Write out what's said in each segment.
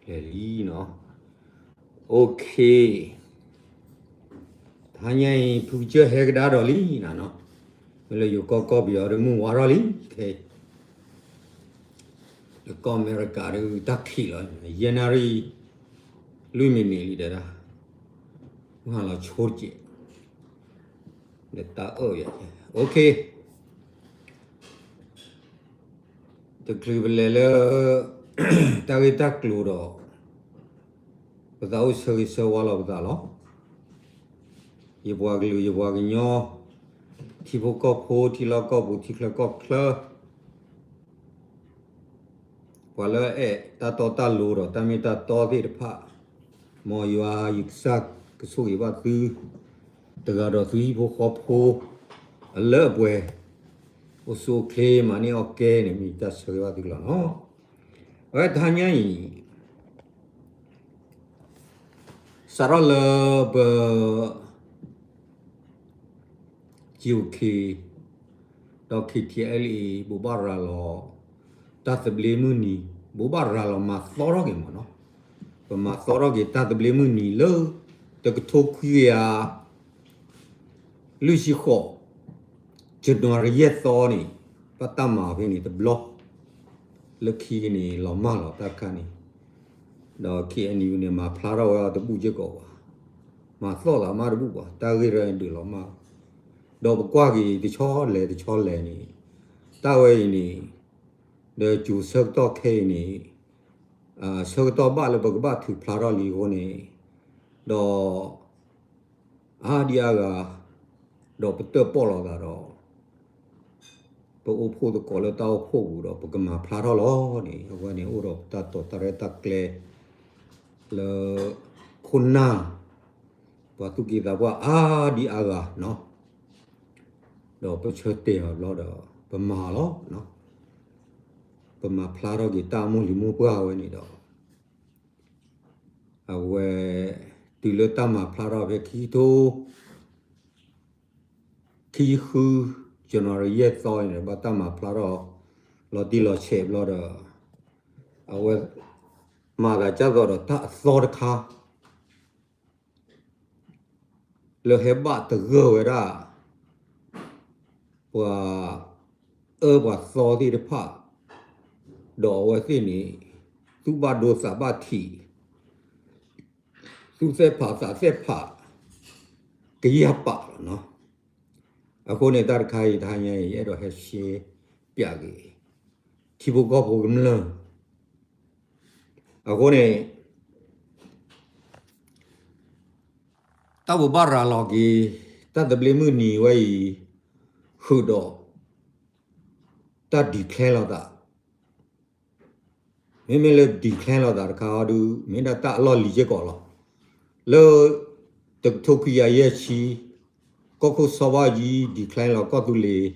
လံနီၤ, OK, တဟါညါအံၤ ဖုကစၢၢ်ဟဲကဒါဒီးလံနီၤ, မ့ၢ်လၢယိၤကီၢ်ကီၢ်ပယီၤဒီးမုၢ်ဝါထီၣ်လံ, ခဲအံၤ လၢကီၢ်အမဲရကၤဒီးတၢ်ခံးလီၤ, ယဲၢ်နၣ်ရံၣ် လွံၢ်မံးနံးလံတဲဒၣ်, မုၢ်ဟါလီၤဆိတကဲး, လၢတၢ်အၢၣ်ယၤ, OK, တချုးပလဲၤလၢ တၢ်ဂ့ၢ်တၢ်ကျိၤဒီး ပသးအိၣ်ဆၢဂ့ၤဆၢဝါလီၤပသးလီၤ. ယပှၤကလုာ်ယပှၤကညီ, ထံဖိကီၢ်ဖိ ထံလီၢ်ကီၢ်ပူၤ ထံချၢကီၢ်ချၢ, ပှၤလၢအအဲၣ်တၢ်တီတၢ်လိၤဒီးတၢ်မ့ၢ်တၢ်တီသ့ၣ်တဖၣ်, မ်ယွၤယကစၢ်ကဆိၣ်ဂ့ၤဘၣ်သု တဂၤဒီးသုဟံၣ်ဖိဃီဖိ အလၢအပှဲၤ, အိၣ်ဆူၣ်အိၣ်ချ့မၤန့ၢ်အီၣ်ကဲန့ၣ် မ့ၢ်တၢ်ဆၢဂ့ၤဘၣ်သုလီၤနီၤ. အဝဲတဟါညါအံၤ စးထီၣ်လၢပ GOK ဒီး KTLA ဘိးဘၣ်ရၤလီၤ တၢ်သဘျ့မုၢ်နံၤ, ဘိးဘၣ်ရၤလီၤမၤသီထီၣ်က့ၤမ့ၢ်နီၤ, ပမၤသီထီၣ်က့ၤတၢ်သဘျ့မုၢ်နံၤလၢ တကထိခွံကယၤ လွံၢ်ဆံဃိး, ယနူၤအါရံၤယဲၢ်သီန့ၣ် ဘၣ်တၢ်မၤဖဲန့ၣ်တဘျီ, လၢခံက့ၤန့ၣ် လီၤမၢ်လီၤတၢ်တခါန့ၣ်, ဒီး KNU န့ၣ် မၤဖျါထီၣ်ဝဲအီၤတဘူၣ်စ့ၢ်ကီးဘၣ်, မၤသီၣ်သးမးတဘူၣ်ဘၣ်, တၢ်ဂ့ၢ်ရၢဒုးလီၤမၢ်, ဒီးပကွၢ်က့ၤတဆီလဲၤတဆီလဲၤန့ၣ်, တၢ်ဝဲအံၤန့ၣ်, ဒီးကၠိၤဆၢကတီၢ်ခဲအံၤန့ၣ်, ဆၢကတီၢ်ဘၣ်လၢပကဘၣ်ထုးဖျါထီၣ်လံအဃိန့ၣ်, ဒီး အါဒံအါဂၤ, ဒီးပတၢၣ်ပီၣ်လိာ်သးဒီး ပအိၣ်ဖှိၣ်သကိးလၢတၢ်အိၣ်ဖှိၣ်ပူၤဒီး ပကမၤဖျါထီၣ်လီၤန့ၣ်, အဝဲန့ၣ် အိၣ်ဒီးတၢ်တိာ်တၢ်ရဲၣ်တၢ်ကျဲၤ လၢ ခိၣ်နၢ် ပှၤသူၣ်က့သးပှၢ်အါဒံအါဂၤနီၤ, ဒီးပဆၢတဲာ်အီၤဘျီဒီး ပမၤလီၤ, ပမၤဖျါထီၣ်က့ၤတၢ်မိၢ်လံၤမိၢ်ပှၢ်ဝဲန့ၣ်ဒီး အဝဲ တုၤလၢတၢ်မၤဖျါထီၣ်ဖဲခံကထိ ခံဆံဃု January ယဲၢ်သီန့ၣ်ဒီး ဘၣ်တၢ်မၤဖျါထီၣ် လီၤတံၢ်လီၤဆဲးဘျီဒီး အဝဲ မၤသးဒ်သိးဒီးတၢ်အသီတခါ လၢဟဲဘၣ်သဂၢၢ်ဝဲဒၣ် ပှၤအၢပှၤသီသ့ၣ်တဖၣ်, ဒီးအဝဲသ့ၣ်န့ၣ် သူၣ်ဘၣ်ဒိသးဘၣ်ထံး, သူၣ်သဲၣ်ဖးသးသဲၣ်ဖး ကယၢ်ပာ်လီၤနီၤ. အဃိန့ၣ် တၢ်တခါအံၤ တဟါညါအံၤ ယအဲၣ်ဒိးဟဲရှဲပၠးက့ၤ ထံဖိကီၢ်ဖိကမျၢၢ် အဃိန့ၣ် တၢ်ဘိးဘၣ်ရၤလီၤက့ၤ တၢ်သဘျ့မုၢ်နံၤဝဲအံၤ ဃုာ်ဒီး တၢ် declare လိာ်သး, မ့မ့ၢ်လၢ declare လိာ်သးတခါအံၤဒုး မ့ၢ်ဒၣ်တၢ်အလီၢ်လံၤစ့ၢ်ကီးလီၤ. လၢ တကထိခွံကယၤယဲၢ်ဆံ ကီၢ်ခိၣ်စီၤဘၣ်အူကၠံ declare လီၤကီၢ်သူလ့ၤ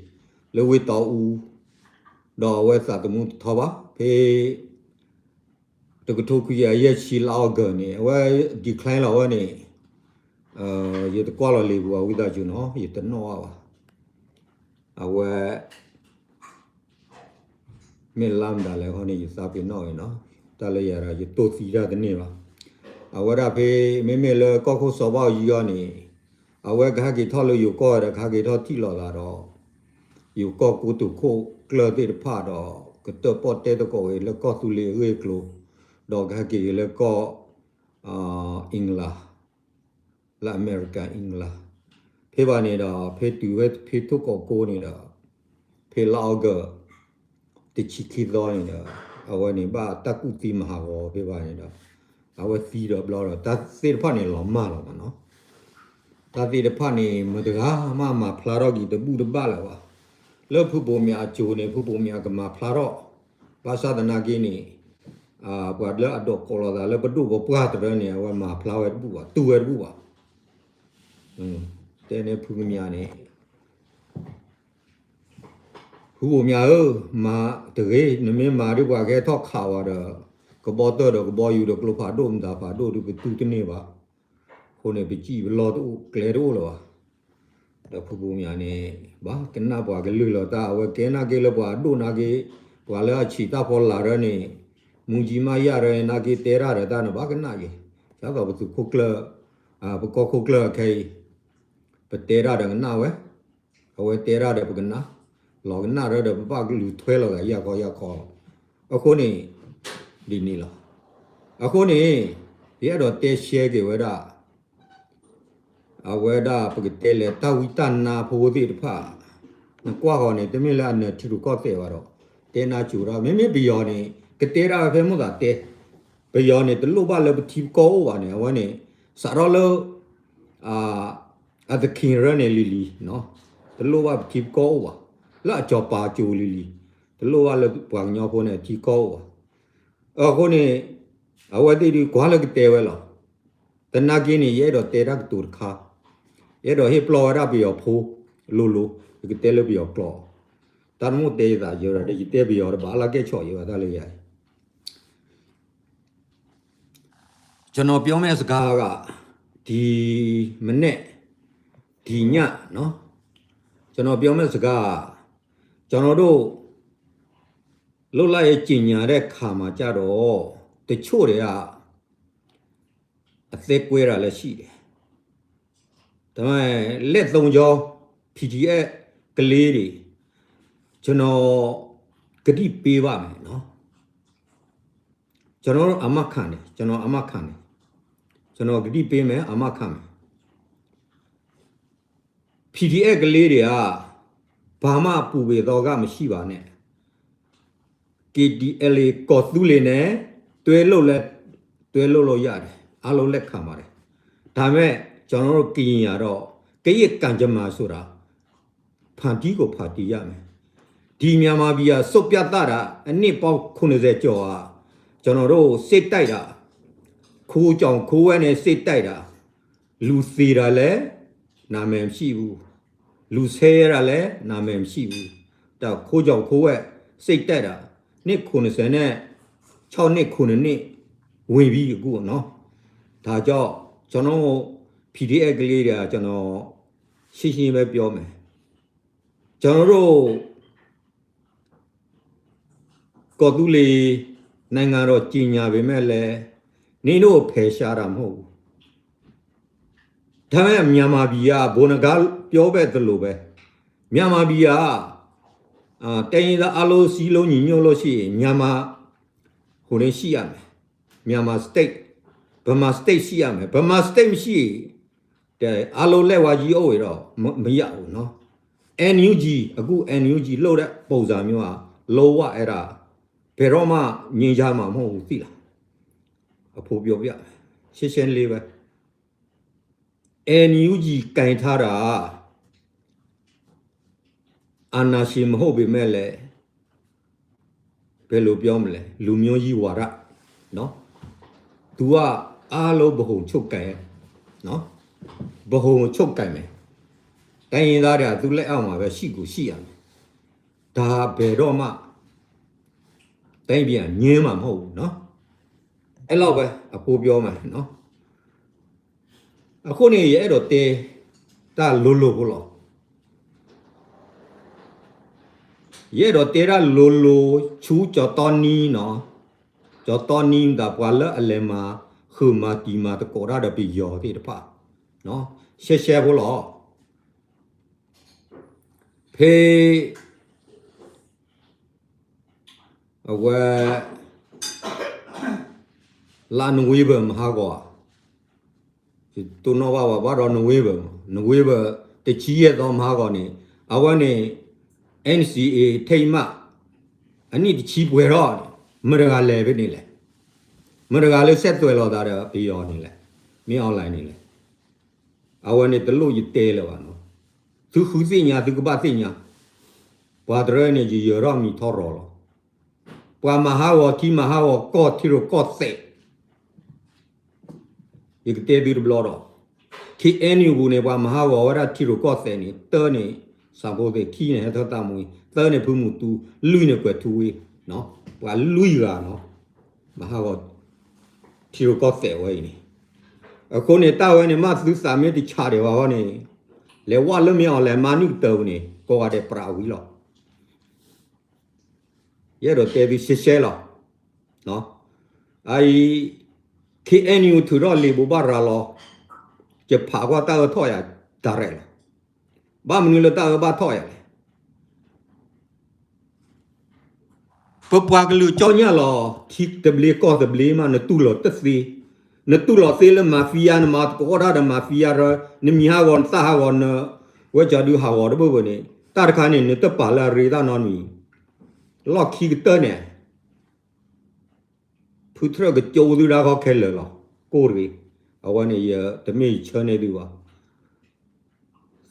လၢဝ့ၢ်တီအူ, ဒီးအဝဲသးသမူတထီဘၣ် ဖဲ တကထိခွံကယၤယဲၢ်ဆံလါအီကူးန့ၣ် အဝဲ declare လီၤဝဲန့ၣ်, ယတကွၢ်လီၤလံာ်ပူၤအဝံသးစူၤနီၤ ယတနီၣ်ဘၣ်. အဝဲ မ့ၢ်လါမတၤလဲၣ်ဃီန့ၣ် ယသးပ့ၤနီၣ်ဝဲနီၤ, တၢ်လၢယၤဒီး ယတိၢ်သံတၢ်တန့ၢ်ဘၣ်. အဝဲဒၣ်ဖဲ မ့မ့ၢ်လၢကီၢ်ခိၣ်စီၤဘၣ်အူကၠံအံၤန့ၣ် အဝဲကဟဲက့ၤထီၣ်လၢယိၤကီၢ်ဒီး ကဟဲက့ၤထီၣ်ထံၣ်လိာ်သးဒီး ယိၤကီၢ်ကိတိာ်ခိၣ်ကျၢၢ်သ့ၣ်တဖၣ်ဒီး ကတၢၣ်ပီၣ်တဲသကိးဝဲလၢကီၢ်သူလ့ၤအဂ့ၢ်အကျိၤ, ဒီးကဟဲက့ၤလၢကီၢ် England လၢအမဲရကၤ England ဖဲဘၣ်န့ၣ်ဒီး ဖဲတုၤဝဲဖဲထိၣ်ကီးကိးန့ၣ်ဒီး ဖဲလါအီကူး တဆံခံသီန့ၣ်ဒီး အဝဲန့ၣ်ဘၣ်တၢ်ကူၣ်သံမၤဟးဂီၤဖဲဘၣ်န့ၣ်ဒီး အဝဲသံဒီးဘျီဒီး တၢ်သ့ၣ်တဖၣ်န့ၣ်လီၤမၢ်လီၤမးနီၤ. တၢ်သ့ၣ်တဖၣ်န့ၣ် မတၤတဂၤမးမၤဖျါထီၣ်က့ၤတဘူၣ်တဘၣ်လၢၤဘၣ်. လၢဖုဘိးမၠးအစိၤန့ၣ် ဖုဘိးမၠးကမၤဖျါထီၣ်, ဘၣ်ဆၣ်သနာ်က့န့ၣ် ပှၤလၢအဒိးကိးလိာ်သးလၢပဒိၣ်ပပှၢ်တရၢန့ၣ် အဝဲမၤဖျါဝဲတဘူၣ်ဘၣ် တူၢ်ဝဲတဘူၣ်ဘၣ်. တဲန့ၣ်ဖုကမၠးန့ၣ် ဖုဘိးမၠးဧၢ, မၤတဂ့ၤ, နမ့ၢ်မၤဒ်ပှၤကဟဲထီၣ်ခးဝဲဒီး ကဘီတၢၢ်ဒီးကဘီယူၤဒီးကျိဖးဒိၣ်မတၤဖးဒိၣ်ဒုးပတူၢ်တန့ၢ်ဘၣ်. အဃိန့ၣ် ပစံၣ်ပလီၢ်တအိၣ်ကျဲတအိၣ်လၢၤဘၣ်. ဒီးဖုဘိးမၠးန့ၣ် ဘၣ်ကနၣ်ပှၤကလုၢ်လီၤတၢ် အဝဲကဲနာ်က့လၢပှၤအဒိၣ်နာ်က့ ပှၤလၢအဆံးတၢ်ဖီလာ်ရၢန့ၣ် မူကံမယၢ်ဒီး နာ်က့တဲတၢ်ဒီးတၢ်န့ၣ်ဘၣ်ကနၣ်က့ၤ, ဒ်သိးပသုးခိၣ်ကျၢၢ်, ပကီၢ်ခိၣ်ကျၢၢ်ခဲအံၤ, ပတဲတၢ်ဒီးကနၣ်ဝဲ, အဝဲတဲတၢ်ဒီးပကနၣ်, လီၤကနၣ်ဒီး ပဘၣ်လူၤထွဲလီၤသးယၢ်ခီယၢ်ခီလီၤ. အဃိန့ၣ်, ဒ်န့ၣ်လီၤ. အဃိန့ၣ်, ယအဲၣ်ဒိးတဲရှဲက့ၤဝဲဒၣ် အဝဲဒၣ်ပကတဲလဲၣ် တၢ်ဝံတၢ်နါဖိသ့ၣ်တဖၣ်, နကွၢ်ဃီၤန့ၣ် တမ့ၢ်လၢအနၢၤထံရူၢ်ကီၢ်သဲးဘၣ်ဒီး တဲနါစိၤတၢ်, မ့မ့ၢ်ပယီၤန့ၣ် ကတဲဒၣ်ဝဲဖဲမိၣ်သးတဲ, ပယီၤန့ၣ် တလိၣ်ဘၣ်လၢပထံပကီၢ်အိၣ်ဘၣ်န့ၣ် အဝဲန့ၣ် စးထီၣ်လၢ အသခင်ရၢန့ၣ်လံၤလံၤ, တလိၣ်ဘၣ်ပထံပကီၢ်အိၣ်ဘၣ်, လၢအစီၤပၤစိၤလံၤလံၤ, တလိၣ်ဘၣ်လၢပှၤကညီဖိန့ၣ် ထံကီၢ်အိၣ်ဘၣ်. အဃိန့ၣ်, အဝဲသ့ၣ်ဒုးကွၢ်လၢကတဲဝဲလီၤ. သနာ်က့န့ၣ် ယအဲၣ်ဒိးတဲတၢ်ကတိၤတခါ, ယအဲၣ်ဒိးဟ့ၣ်ပျီဝဲဒၣ်ပယီၤဖိလိၤလိၤ, ယကတဲလၢပယီၤကျိာ်, တၢ်တမိၣ်တဲယသးယဲဒီး ယတဲပယီၤတဘၣ်လၢကဲၣ်ဆိးယဲဘၣ်တၢ်လၢယၤအံၤ ကျွန်တော်ပြောမယ့်စကားက ဒီမနက်, ဒီညနော်, ကျွန်တော်ပြောမယ့်စကား, ကျွန်တော်တို့ လွတ်လပ်ရေးကြေညာတဲ့အခါမှာကျတော့ တချို့တွေက အသက်ကွဲတာလည်းရှိတယ်. ဒါပေမဲ့ လက်သုံးချောင်း PDF ကလေးတွေ ကျွန်တော် ကတိပေးပါမယ်နော်. ကျွန်တော်တို့ အာမခံတယ်, ကျွန်တော် အာမခံတယ်, ကျွန်တော် ကတိပေးမယ်, အာမခံမယ်. PDF ကလေးတွေက ဘာမှပူပင်သောကမရှိပါနဲ့. KTLA ကီၢ်သူလ့ၤနဲ့ တွဲလုပ်လဲ တွဲလုပ်လို့ရတယ်, အားလုံးလက်ခံပါတယ်. ဒါပေမဲ့ ကျွန်တော်တို့ ကရင်ကတော့ ကရင့်ကံကြမ္မာဆိုတာ ဖန်တီးကိုဖန်တီးရမယ်. ဒီမြန်မာပြည်ဟာ စွန့်ပစ်သတ်တာ အနှစ်ပေါင်း ခုနှစ်ဆယ်ကျော်ဟာ ကျွန်တော်တို့ စစ်တိုက်တာ, ခိုးကြောင်ခိုးဝှက်နဲ့ စစ်တိုက်တာ, လူသေတာလည်း နာမည်မရှိဘူး, လူဆင်းရဲတာလည်း နာမည်မရှိဘူး. ဒါ ခိုးကြောင်ခိုးဝှက် စစ်တိုက်တာ နှစ် ခုနှစ်ဆယ်နဲ့ ခြောက်နှစ် ခုနှစ်နှစ် ဝင်ပြီအခုနော်. ဒါကြောင့် ကျွန်တော်တို့ PDF ကလေးတွေက ကျွန်တော် ရှင်းရှင်းပဲပြောမယ်, ကျွန်တော်တို့ ကီၢ်သူလ့ၤ နိုင်ငံတော် ကြေညာပေမဲ့လည်း နင်တို့ ဖယ်ရှားတာ မဟုတ်ဘူး. ဒါပေမဲ့ မြန်မာပြည်က ဗိုလ်နဂါး ပြောခဲ့သလိုပဲ, မြန်မာပြည်က အာ၊ တိုင်းရင်းသားအားလုံး စည်းလုံးညီညွတ်လို့ရှိရင် မြန်မာ ဟိုနေ့ရှိရမယ်, မြန်မာ state, ဗမာ state ရှိရမယ်, ဗမာ state မရှိရင် တဲ့ အားလုံးလက်ဝါးကြီးအိတ်တွေတော့ မ-၊ မရဘူးနော်. NUG, အခု NUG လုပ်တဲ့ ပုံစံမျိုးဟာ လုံးဝအဲ့ဒါ ဘယ်တော့မှ ငြိမ်းချမ်းမှာ မဟုတ်ဘူး သိလား? အဖိပြောပြမယ်, ရှင်းရှင်းလေးပဲ. NUG ကိုင်ထားတာ အာဏာရှင် မဟုတ်ပေမဲ့လည်း ဘယ်လိုပြောမလဲ, လူမျိုးကြီးဝါဒနော်. သူက အားလုံး ဗဟိုချုပ်ကိုင်, နော်, ဗဟိုချုပ်ကိုင်မယ်, တိုင်းရင်းသားတွေက သူ့လက်အောက်မှာပဲ ရှိကိုရှိရမယ်. ဒါ ဘယ်တော့မှ တိုင်းပြည်က ငြိမ်းမှာ မဟုတ်ဘူးနော်. အဲ့လောက်ပဲ အဖိပြောမယ်နော်. အဃိန့ၣ် ယအဲၣ်ဒိးတဲတၢ်လိၤလိၤဖိလီၤ. ယအဲၣ်ဒိးတဲတၢ်လိၤလိၤ ဆူကၠီၤတီနံနီၤ, ကၠီၤတီနံ မတၤ ပှၤလၢအလဲၤမၤဃုာ်မၤတံၤမၤသကိးတၢ်ဒီး ပယီၤသ့ၣ်တဖၣ်, ရှဲရှဲဖိလီၤ. ဖဲ အဝဲ လါနိၣ်ဝ့ဘၢၣ် မဟါဂီၤ, ယတိၢ်နီၣ်ဘၣ်ဝဲ ဘၣ်ဒီးနိၣ်ဝ့ဘၢၣ်, နိၣ်ဝ့ဘၢၣ် တဆံယဲၢ်သီ မဟါဂီၤန့ၣ် အဝဲန့ၣ် NCA ထိမ်းမှတ် အနံၣ်တဆံပှဲၤထီၣ်န့ၣ် မတၤတဂၤလဲၤဖဲန့ၣ်လဲၣ်, မတၤတဂၤလၢ ဆက်သွယ် လိာ်သးဒီး ပယီၤန့ၣ်လဲၣ်, မင်းအောင်လှိုင် န့ၣ်လဲၣ်. အဝဲန့ၣ် တလိၣ်ယတဲလၢၤဘၣ်နီၤ. သုဃုသ့ၣ်ညါ သုကဘၣ်သ့ၣ်ညါ, ပှၤတရၢန့ၣ် ယယၢၤထီၣ်မံၤထီၣ်ရီၤလီၤ. ပှၤမၤဟးဂီၤထံ မၤဟးဂီၤကီၢ် ထံရူၢ်ကီၢ်သဲး, ယကတဲသုတဘျီဒီး, KNU ပူၤန့ၣ် ပှၤမၤဟးဂီၤဝဲဒၣ်ထံရူၢ်ကီၢ်သဲးန့ၣ် တၢန့ၣ် စၢဖှိၣ်သ့ၣ်, ခံန့ၣ် ဟဲထီၣ်သးမူအံၤ, သၢန့ၣ် ဖုမူတူ, လွံၢ်န့ၣ် ကွဲၤထူဝ့, ပှၤလွံၢ်ဂၤနီၤ, မၤဟးဂီၤ ထံရူၢ်ကီၢ်သဲးဝဲအံၤန့ၣ်. အဃိန့ၣ် တၢ်ဝဲန့ၣ် မ့ၢ်သုသးမ့ၢ်တဆးဒံးဘၣ်ဃီန့ၣ်, လဲၤဝဲလၢ မင်းအောင်လှိုင် မၤနုာ်ကတၢၢ်ပူၤန့ၣ် ကိးဂၤဒဲးပြးဝံၤလီၤ. ယအဲၣ်ဒိးတဲသုရှဲရှဲလီၤ. အအံၤ ခ့ၣ်အဲၣ်ယူၣ် ထုးထီၣ်လံာ်ဘိးဘၣ်ရၤလီၤ, ယဖးကွၢ်တၢ်အၢထီၣ်ယၤ direct လီၤ. ဘၣ်မနုၤလၢတၢ်အၢဘၣ်ထီၣ်ယၤလဲၣ်. ပပှၤကလုာ်ကၠီညၣ်လီၤ ထံသဘျ့ကီၢ်သဘျ့မး နတူၢ်လိာ်တသ့, နတူၢ်လိာ်သ့လၢမၤသံယါ နမၤသကိးတၢ်ဒီးမၤသံယါရၢ, နမံၤဟးဂီၤ နသၣ်ဟးဂီၤ နဝဲကၠီဒုးဟးဂီၤတဘၣ်ဘၣ်န့ၣ် တၢ်တခါန့ၣ် နတပာ်လၢအရ့တၢ်နီတမံၤ, လီၢ်ခံကတၢၢ်န့ၣ် ဖုထြၢၣ်ကကၠိသုဒၣ်ခီခဲလၢာ်လီၤ, ကိၢ်တဂ့ၤ, အဝဲန့ၣ်ယတမ့ၢ်ယဆၢန့ၢ်သုဘၣ်.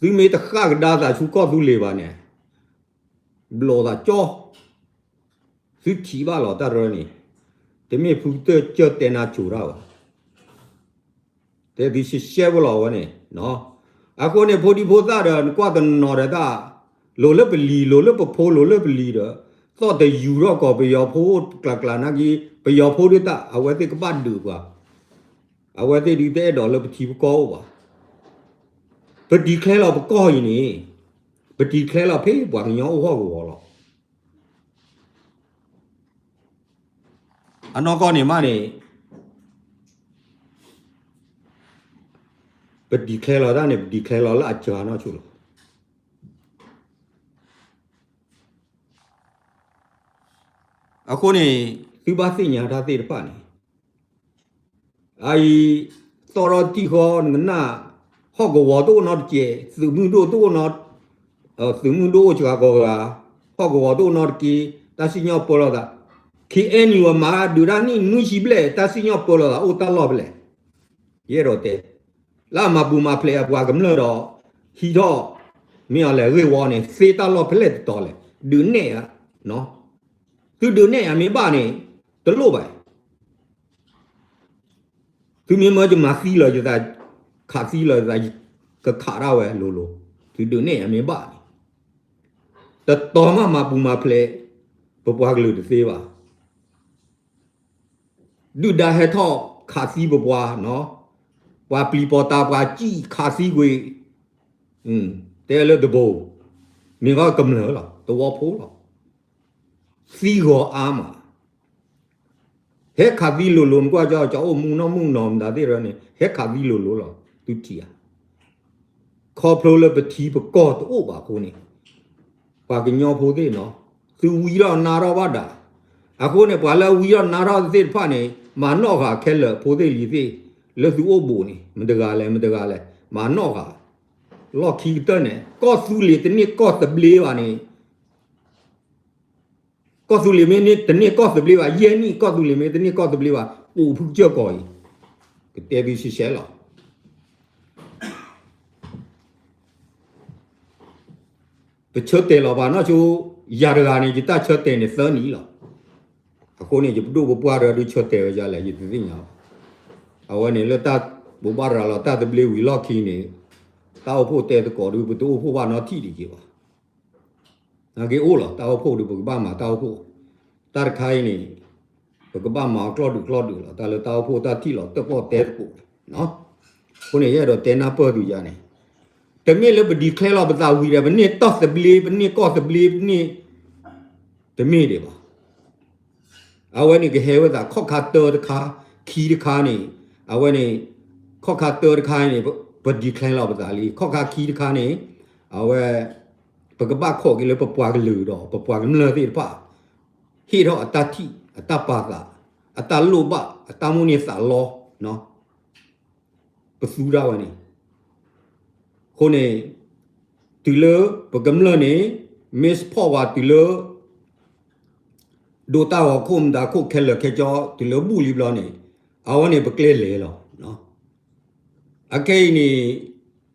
သုမ့ၢ်တဃၣ်ကဒါသးဆူကီၢ်သူလ့ၤဘၣ်န့ၣ် ဘျီးသးကၠီ, သုထံၣ်ဘၣ်လီၤတၢ်ရၢန့ၣ်, တမ့ၢ်ဖုကတၢၢ်ကၢၢ်တဲနါစိၤတၢ်ဘၣ်. တဲသုရှဲရှဲဖိလီၤဝဲန့ၣ်, အဃိန့ၣ် ဖိဒံဖိသၣ်ဒီး နကွၢ်တနီၤဒီးတၢ်, လိၤလၢပလံၤ လိၤလၢပဖိ လိၤလၢပလံၤဒီး, သီၣ်တယူၤထီၣ်ကီးပယီၤဖိကျးကျးနာ်က့, ပယီၤဖိဒ်တၢ် အဝဲသ့ၣ်ကဘၣ်ဒုးပှၤ, အဝဲသ့ၣ်ဒုးတအဲၣ်ဒိးလၢပထံပကီၢ်အိၣ်ဘၣ်. ပ declare လီၤပကီၢ်အံၤန့ၣ်, ပ declare လီၤဖဲပှၤကညီအိၣ်ဟီၣ်ကဝီၤလီၤ. အနီၢ်ကီၢ်န့ၣ်မးန့ၣ်, ပ declare လီၤတၢ်န့ၣ် ပ declare လီၤလၢအစှၤနီၢ်ဆိလီၤ. အဃိန့ၣ် သုဘၣ်သ့ၣ်ညါတၢ်သ့ၣ်တဖၣ်န့ၣ်, အအံၤ သီၣ်ထီၣ်တံၢ်ဃီနကနၣ်, ဟီၣ်ကဝီၤတအိၣ်နီတစဲး, သုးမုၢ်ဒိၣ်တအိၣ်နီ, သုးမုၢ်ဒိၣ်အိၣ်စှၤကိးဂၤ, ဟီၣ်ကဝီၤတအိၣ်နီတက့ၢ်, တၢ်စံၣ်ညီၣ်ပၢလီၤသး, ခ့ၣ်အဲၣ်ယူၣ်အမၤဒုးတၢ်နံၣ်နွံဆံဘျဲၣ် တၢ်စံၣ်ညီၣ်ပၢလီၤသးအိၣ်တၢ်လီၢ်ဖဲလဲၣ်. ယအဲၣ်ဒိးတဲ, လၢအမၤပူၤမၤဖျဲးအပှၤကမျၢၢ်ဒီး, ဟံးထီၣ်, မ့ၢ်အီၤလဲၣ်ဂ့ၢ်ဝီန့ၣ် သ့တၢ်လီၢ်ဖဲလဲၣ်တတီၤလဲၣ်, ဒုးနဲၣ်ဧါ, သုဒုးနဲၣ်ဧါမ့ၢ်ဘၣ်န့ၣ်, တလိၣ်ဘၣ်. သုမ့ၢ်မၢယမၤသံလီၤယသး, ခးသံလီၤယသး, ကခးဒၣ်ဝဲလိၤလိၤ, သုဒုးနဲၣ်ဧါမ့ၢ်ဘၣ်န့ၣ်, တတီၤမးမၤပူၤမၤဖျဲး, ပပှၤကလုာ်တသ့ဘၣ်. ဒုၣ်ဒါဟဲထီၣ်ခးသံပပှၤ, ပှၤပျံၤပီၤတၢ်ပှၤစံၣ်ခးသံကွံာ်, တဲလၢတဘိ, မ့ၢ်ဂီၢ်ကမျၢၢ်လီၤ သဝီဖိလီၤ. သံဂီၤအါမး, ဟဲခးသံလိၤလိၤ နကွၢ်ကၠီ ကၠီအိၣ်မူနီၢ်မူနီၢ်မတၤသ့ၣ်ရၢန့ၣ် ဟဲခးသံလိၤလိၤလီၤ သုထံၣ်ဧါ. ခီဖျိလၢပထံပကီၢ်တအိၣ်ဘၣ်အဃိန့ၣ်, ပှၤကညီဖိသ့ၣ်နီၤ, သုဝံထီၣ်နါထီၣ်ဘၣ်ဒၣ်, အဃိန့ၣ် ပှၤလၢအဝံထီၣ်နါထီၣ်သ့ၣ်တဖၣ်န့ၣ် မၤနီၣ်ဃာ်ခဲလၢာ်ဖိသ့ၣ်လံၤသ့ၣ်, လၢသုအိၣ်ဘူးန့ၣ် မတဂၤလဲၣ် မတဂၤလဲၣ် မၤနီၣ်ဃာ်, လီၢ်ခံကတၢၢ်န့ၣ် ကီၢ်သူလ့ၤတန့ၢ်ကီၢ်သဘျ့ဘၣ်န့ၣ် ကီၢ်သူလ့ၤမ့ၢ်တန့ၢ်ကီၢ်သဘျ့ဘၣ် ယဲၢ်နံၣ် ကီၢ်သူလ့ၤမ့ၢ်တန့ၢ်ကီၢ်သဘျ့ဘၣ် ပူၤဖုကစၢၢ်ကီးအံၤ, ကတဲသုရှဲရှဲလီၤ. ပဆၢတဲာ်လီၤပှၤနီၢ်ဆိ, ယၤတဂၤန့ၣ် ယတၢ်ဆၢတဲာ်န့ၣ်သၢနံၣ်လီၤ. အဃိန့ၣ် ယပဒိၣ်ပပှၢ်တဂၤဒုးဆၢတဲာ်ဝဲဒ်လဲၣ် ယတသ့ၣ်ညါဘၣ်. အဝဲန့ၣ်လၢတၢ်ဘိးဘၣ်ရၤလီၤတၢ်သဘျ့ဝံၤလီၢ်ခံန့ၣ်, တၢ်အိၣ်ဖှိၣ်တဲသကိးဒုး ပတအိၣ်ဖှိၣ်ဘၣ်နီတထံၣ်ဒံးက့ၤဘၣ်. နာ်က့အိၣ်လီၤ တၢ်အိၣ်ဖှိၣ်ဒုး ပကဘၣ်မၤတၢ်အိၣ်ဖှိၣ်, တၢ်တခါအံၤန့ၣ် ပကဘၣ်မၤအီၤကျီၢ်ဒုးကျီၢ်ဒုးလီၤ တၢ်လၢတၢ်အိၣ်ဖှိၣ်တၢ်ထံၣ်လီၤတၢၣ်ပီၣ်တဲသကိးန့ၣ်. အဃိန့ၣ် ယအဲၣ်ဒိးတဲနၢ်ပၢၢ်သုယၤန့ၣ်, တမ့ၢ်လၢပ declare လီၤပသးဝံၤဒီး ပန့ၢ်ကီၢ်သဘျ့ ပန့ၢ်ကီၢ်သဘျ့ ပန့ၢ်, တမ့ၢ်ဒံးဘၣ်. အဝဲန့ၣ်ကဟဲဝဲသး ခီၣ်ခါတၢတခါ, ခံတခါန့ၣ်, အဝဲန့ၣ်, ခီၣ်ခါတၢတခါန့ၣ် ပ declare လီၤပသးလံ, ခီၣ်ခါခံတခါန့ၣ်, အဝဲ, ပကဘၣ်ခိးက့ၤလၢပပှၤကလုာ်ဒီး ပပှၤကမျၢၢ်သ့ၣ်တဖၣ်, ဟ့ၣ်ထီၣ်အတၢ်ထံၣ် အတၢ်ပာ်သး, အတၢ်လိၣ်ဘၣ် အတၢ်မိၣ်န့ၢ်သးလီ, ပသူဒၣ်ဝဲန့ၣ် အဃိန့ၣ်, တုၤလၢပကမျၢၢ်န့ၣ်, မ့ၢ် support ပှၤတုၤလၢ ဒိးတၢ်ဂီၤခိၣ်မတၤခိၣ်ခဲလၢာ်ခဲဆ့ တုၤလၢဘူၣ်လံဘျီန့ၣ်, အဝဲန့ၣ်ပကျဲလဲၤလီၤ. အခဲအံၤန့ၣ်,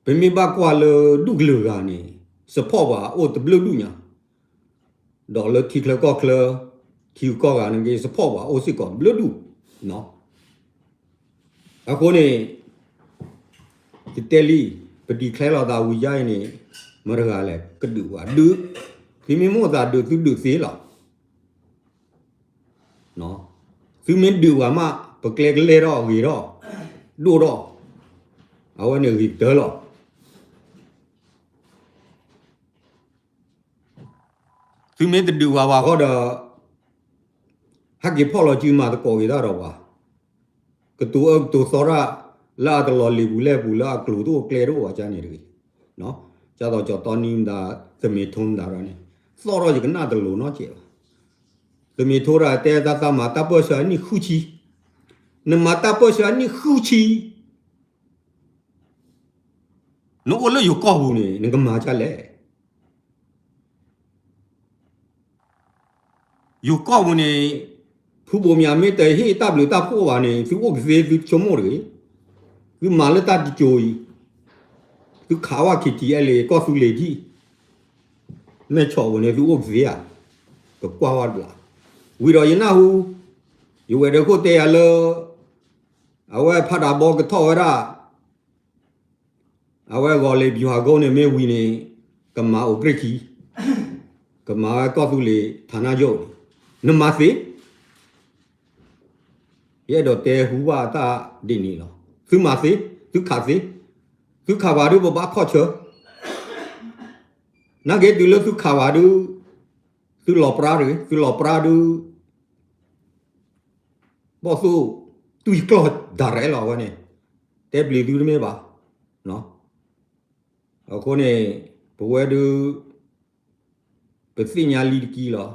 ပမ့ၢ်ဘၣ်ကွၢ်လၢဒူၣ်ကလုာ်ဂၤန့ၣ်, support ပှၤအိၣ်တဘျုးဒူၣ်ညါ ဒီးလၢထံချၢကီၢ်ချၢ, ထံဂုၤကီၢ်ဂၤန့ၣ်က့ support ပှၤအိၣ်စ့ၢ်ကီးတဘျုးဒူၣ်. အဃိန့ၣ်, ယတဲလံ, ပ declare လီၤသးဝံၤယါအံၤန့ၣ်, မတဂၤလဲၣ် ကဒုးဝဲ ဒုး, သုမ့ၢ်မိၣ်သးဒုး သုဒုးသ့လီၤ. သုမ့ၢ်ဒုးဝဲမး ပကျဲကလဲၢ်ထီၣ်ဂ့ၤထီၣ်, ဒိၣ်ထီၣ်, အဝဲန့ၣ်ဂ့ၤကတၢၢ်လီၤ. သုမ့ၢ်တဒုးဝဲဘၣ်ဃီဒီး, ဟဲက့ၤဖီၣ်လီၤစုမၤသကိးက့ၤတၢ်ဒီးပှၤ, ကတိၤအၢကတိၤသီတၢ် လၢအတလီၤလံၤပူၤလဲၣ်ပူၤ လၢအကျိၤတအိၣ်ကျဲတအိၣ်ဘၣ်ကန့ၣ်တဂ့ၤ. ကၢ်သိးကၠီၤတီနံမတၤ သမ့ၢ်ထိမတၤဒီးန့ၣ် သီၣ်ထီၣ်ယကနၣ်တလိၤနီတစဲးဘၣ်. သမ့ၢ်ထိတၢ်တဲတၢ်သးမၤတၢ်ပၢၢ်ဆၢအနံၣ်ဃုဆံ, နမၤတၢ်ပၢၢ်ဆၢအနံၣ်ဃုဆံ နအိၣ်လၢယိၤကီၢ်ပူၤန့ၣ် နကမၤဒ်လဲၣ်. ယိၤကီၢ်ပူၤန့ၣ် ဖုဘိးမၠးမ့ၢ်တဟ့ၣ်တၢ်ဘျုးတၢ်ဖှိၣ်ဘၣ်န့ၣ် သုအိၣ်ကသ့သုဆိကမိၣ်တဂ့ၤ. သုမၤလၢတၢ်တကၠိၤအံၤ, သုခးဝဲ ခ့ထံအဲလ့ ကီၢ်သူလ့ၤဒံၣ်, မဲၢ်ဆီးပူၤန့ၣ် သုအိၣ်ကသ့ဧါ, ကကွၢ်ဝဲတဘျီ. ဝံၤဒီးယနၢ်ဟူ ယဝဲၢ်ဒၢခိၣ်တဲယၤလၢ အဝဲဖးဒးဘီကထီၣ်ဝဲဒၣ် အဝဲဂီၤလ့ၤ ဗျူဟာကုန်း န့ၣ်မ့ၢ်ဝံၤန့ၣ် ကမၤအိၣ်ကြ့ၢ်ခံ, ကမၤဝဲကီၢ်သူလ့ၤ ဌာနချုပ် န့ၣ် နမၤသ့, ယအဲၣ်ဒိးတဲဟူဘၣ်တၢ်ဒ်န့ၣ်လီၤ. သုမၤသ့, သုခးသ့, သုခးပှၤဒုးပဘၣ်ခီၣ်ဆၢ, နာ်က့တုၤလၢသုခးပှၤဒုး သုလီၤပြါတဂ့ၤ, သုလီၤပြါဒုး ဘီၣ်သိၣ် တူၢ်ယကျီၢ်ဒၣ်ရဲၣ်လီၤအဝဲန့ၣ်, တဲပျံၤသုတမ့ၢ်ဘၣ်. အဃိန့ၣ် ပဝဲဒုး ပသ့ၣ်ညါလံတကံလီၤ.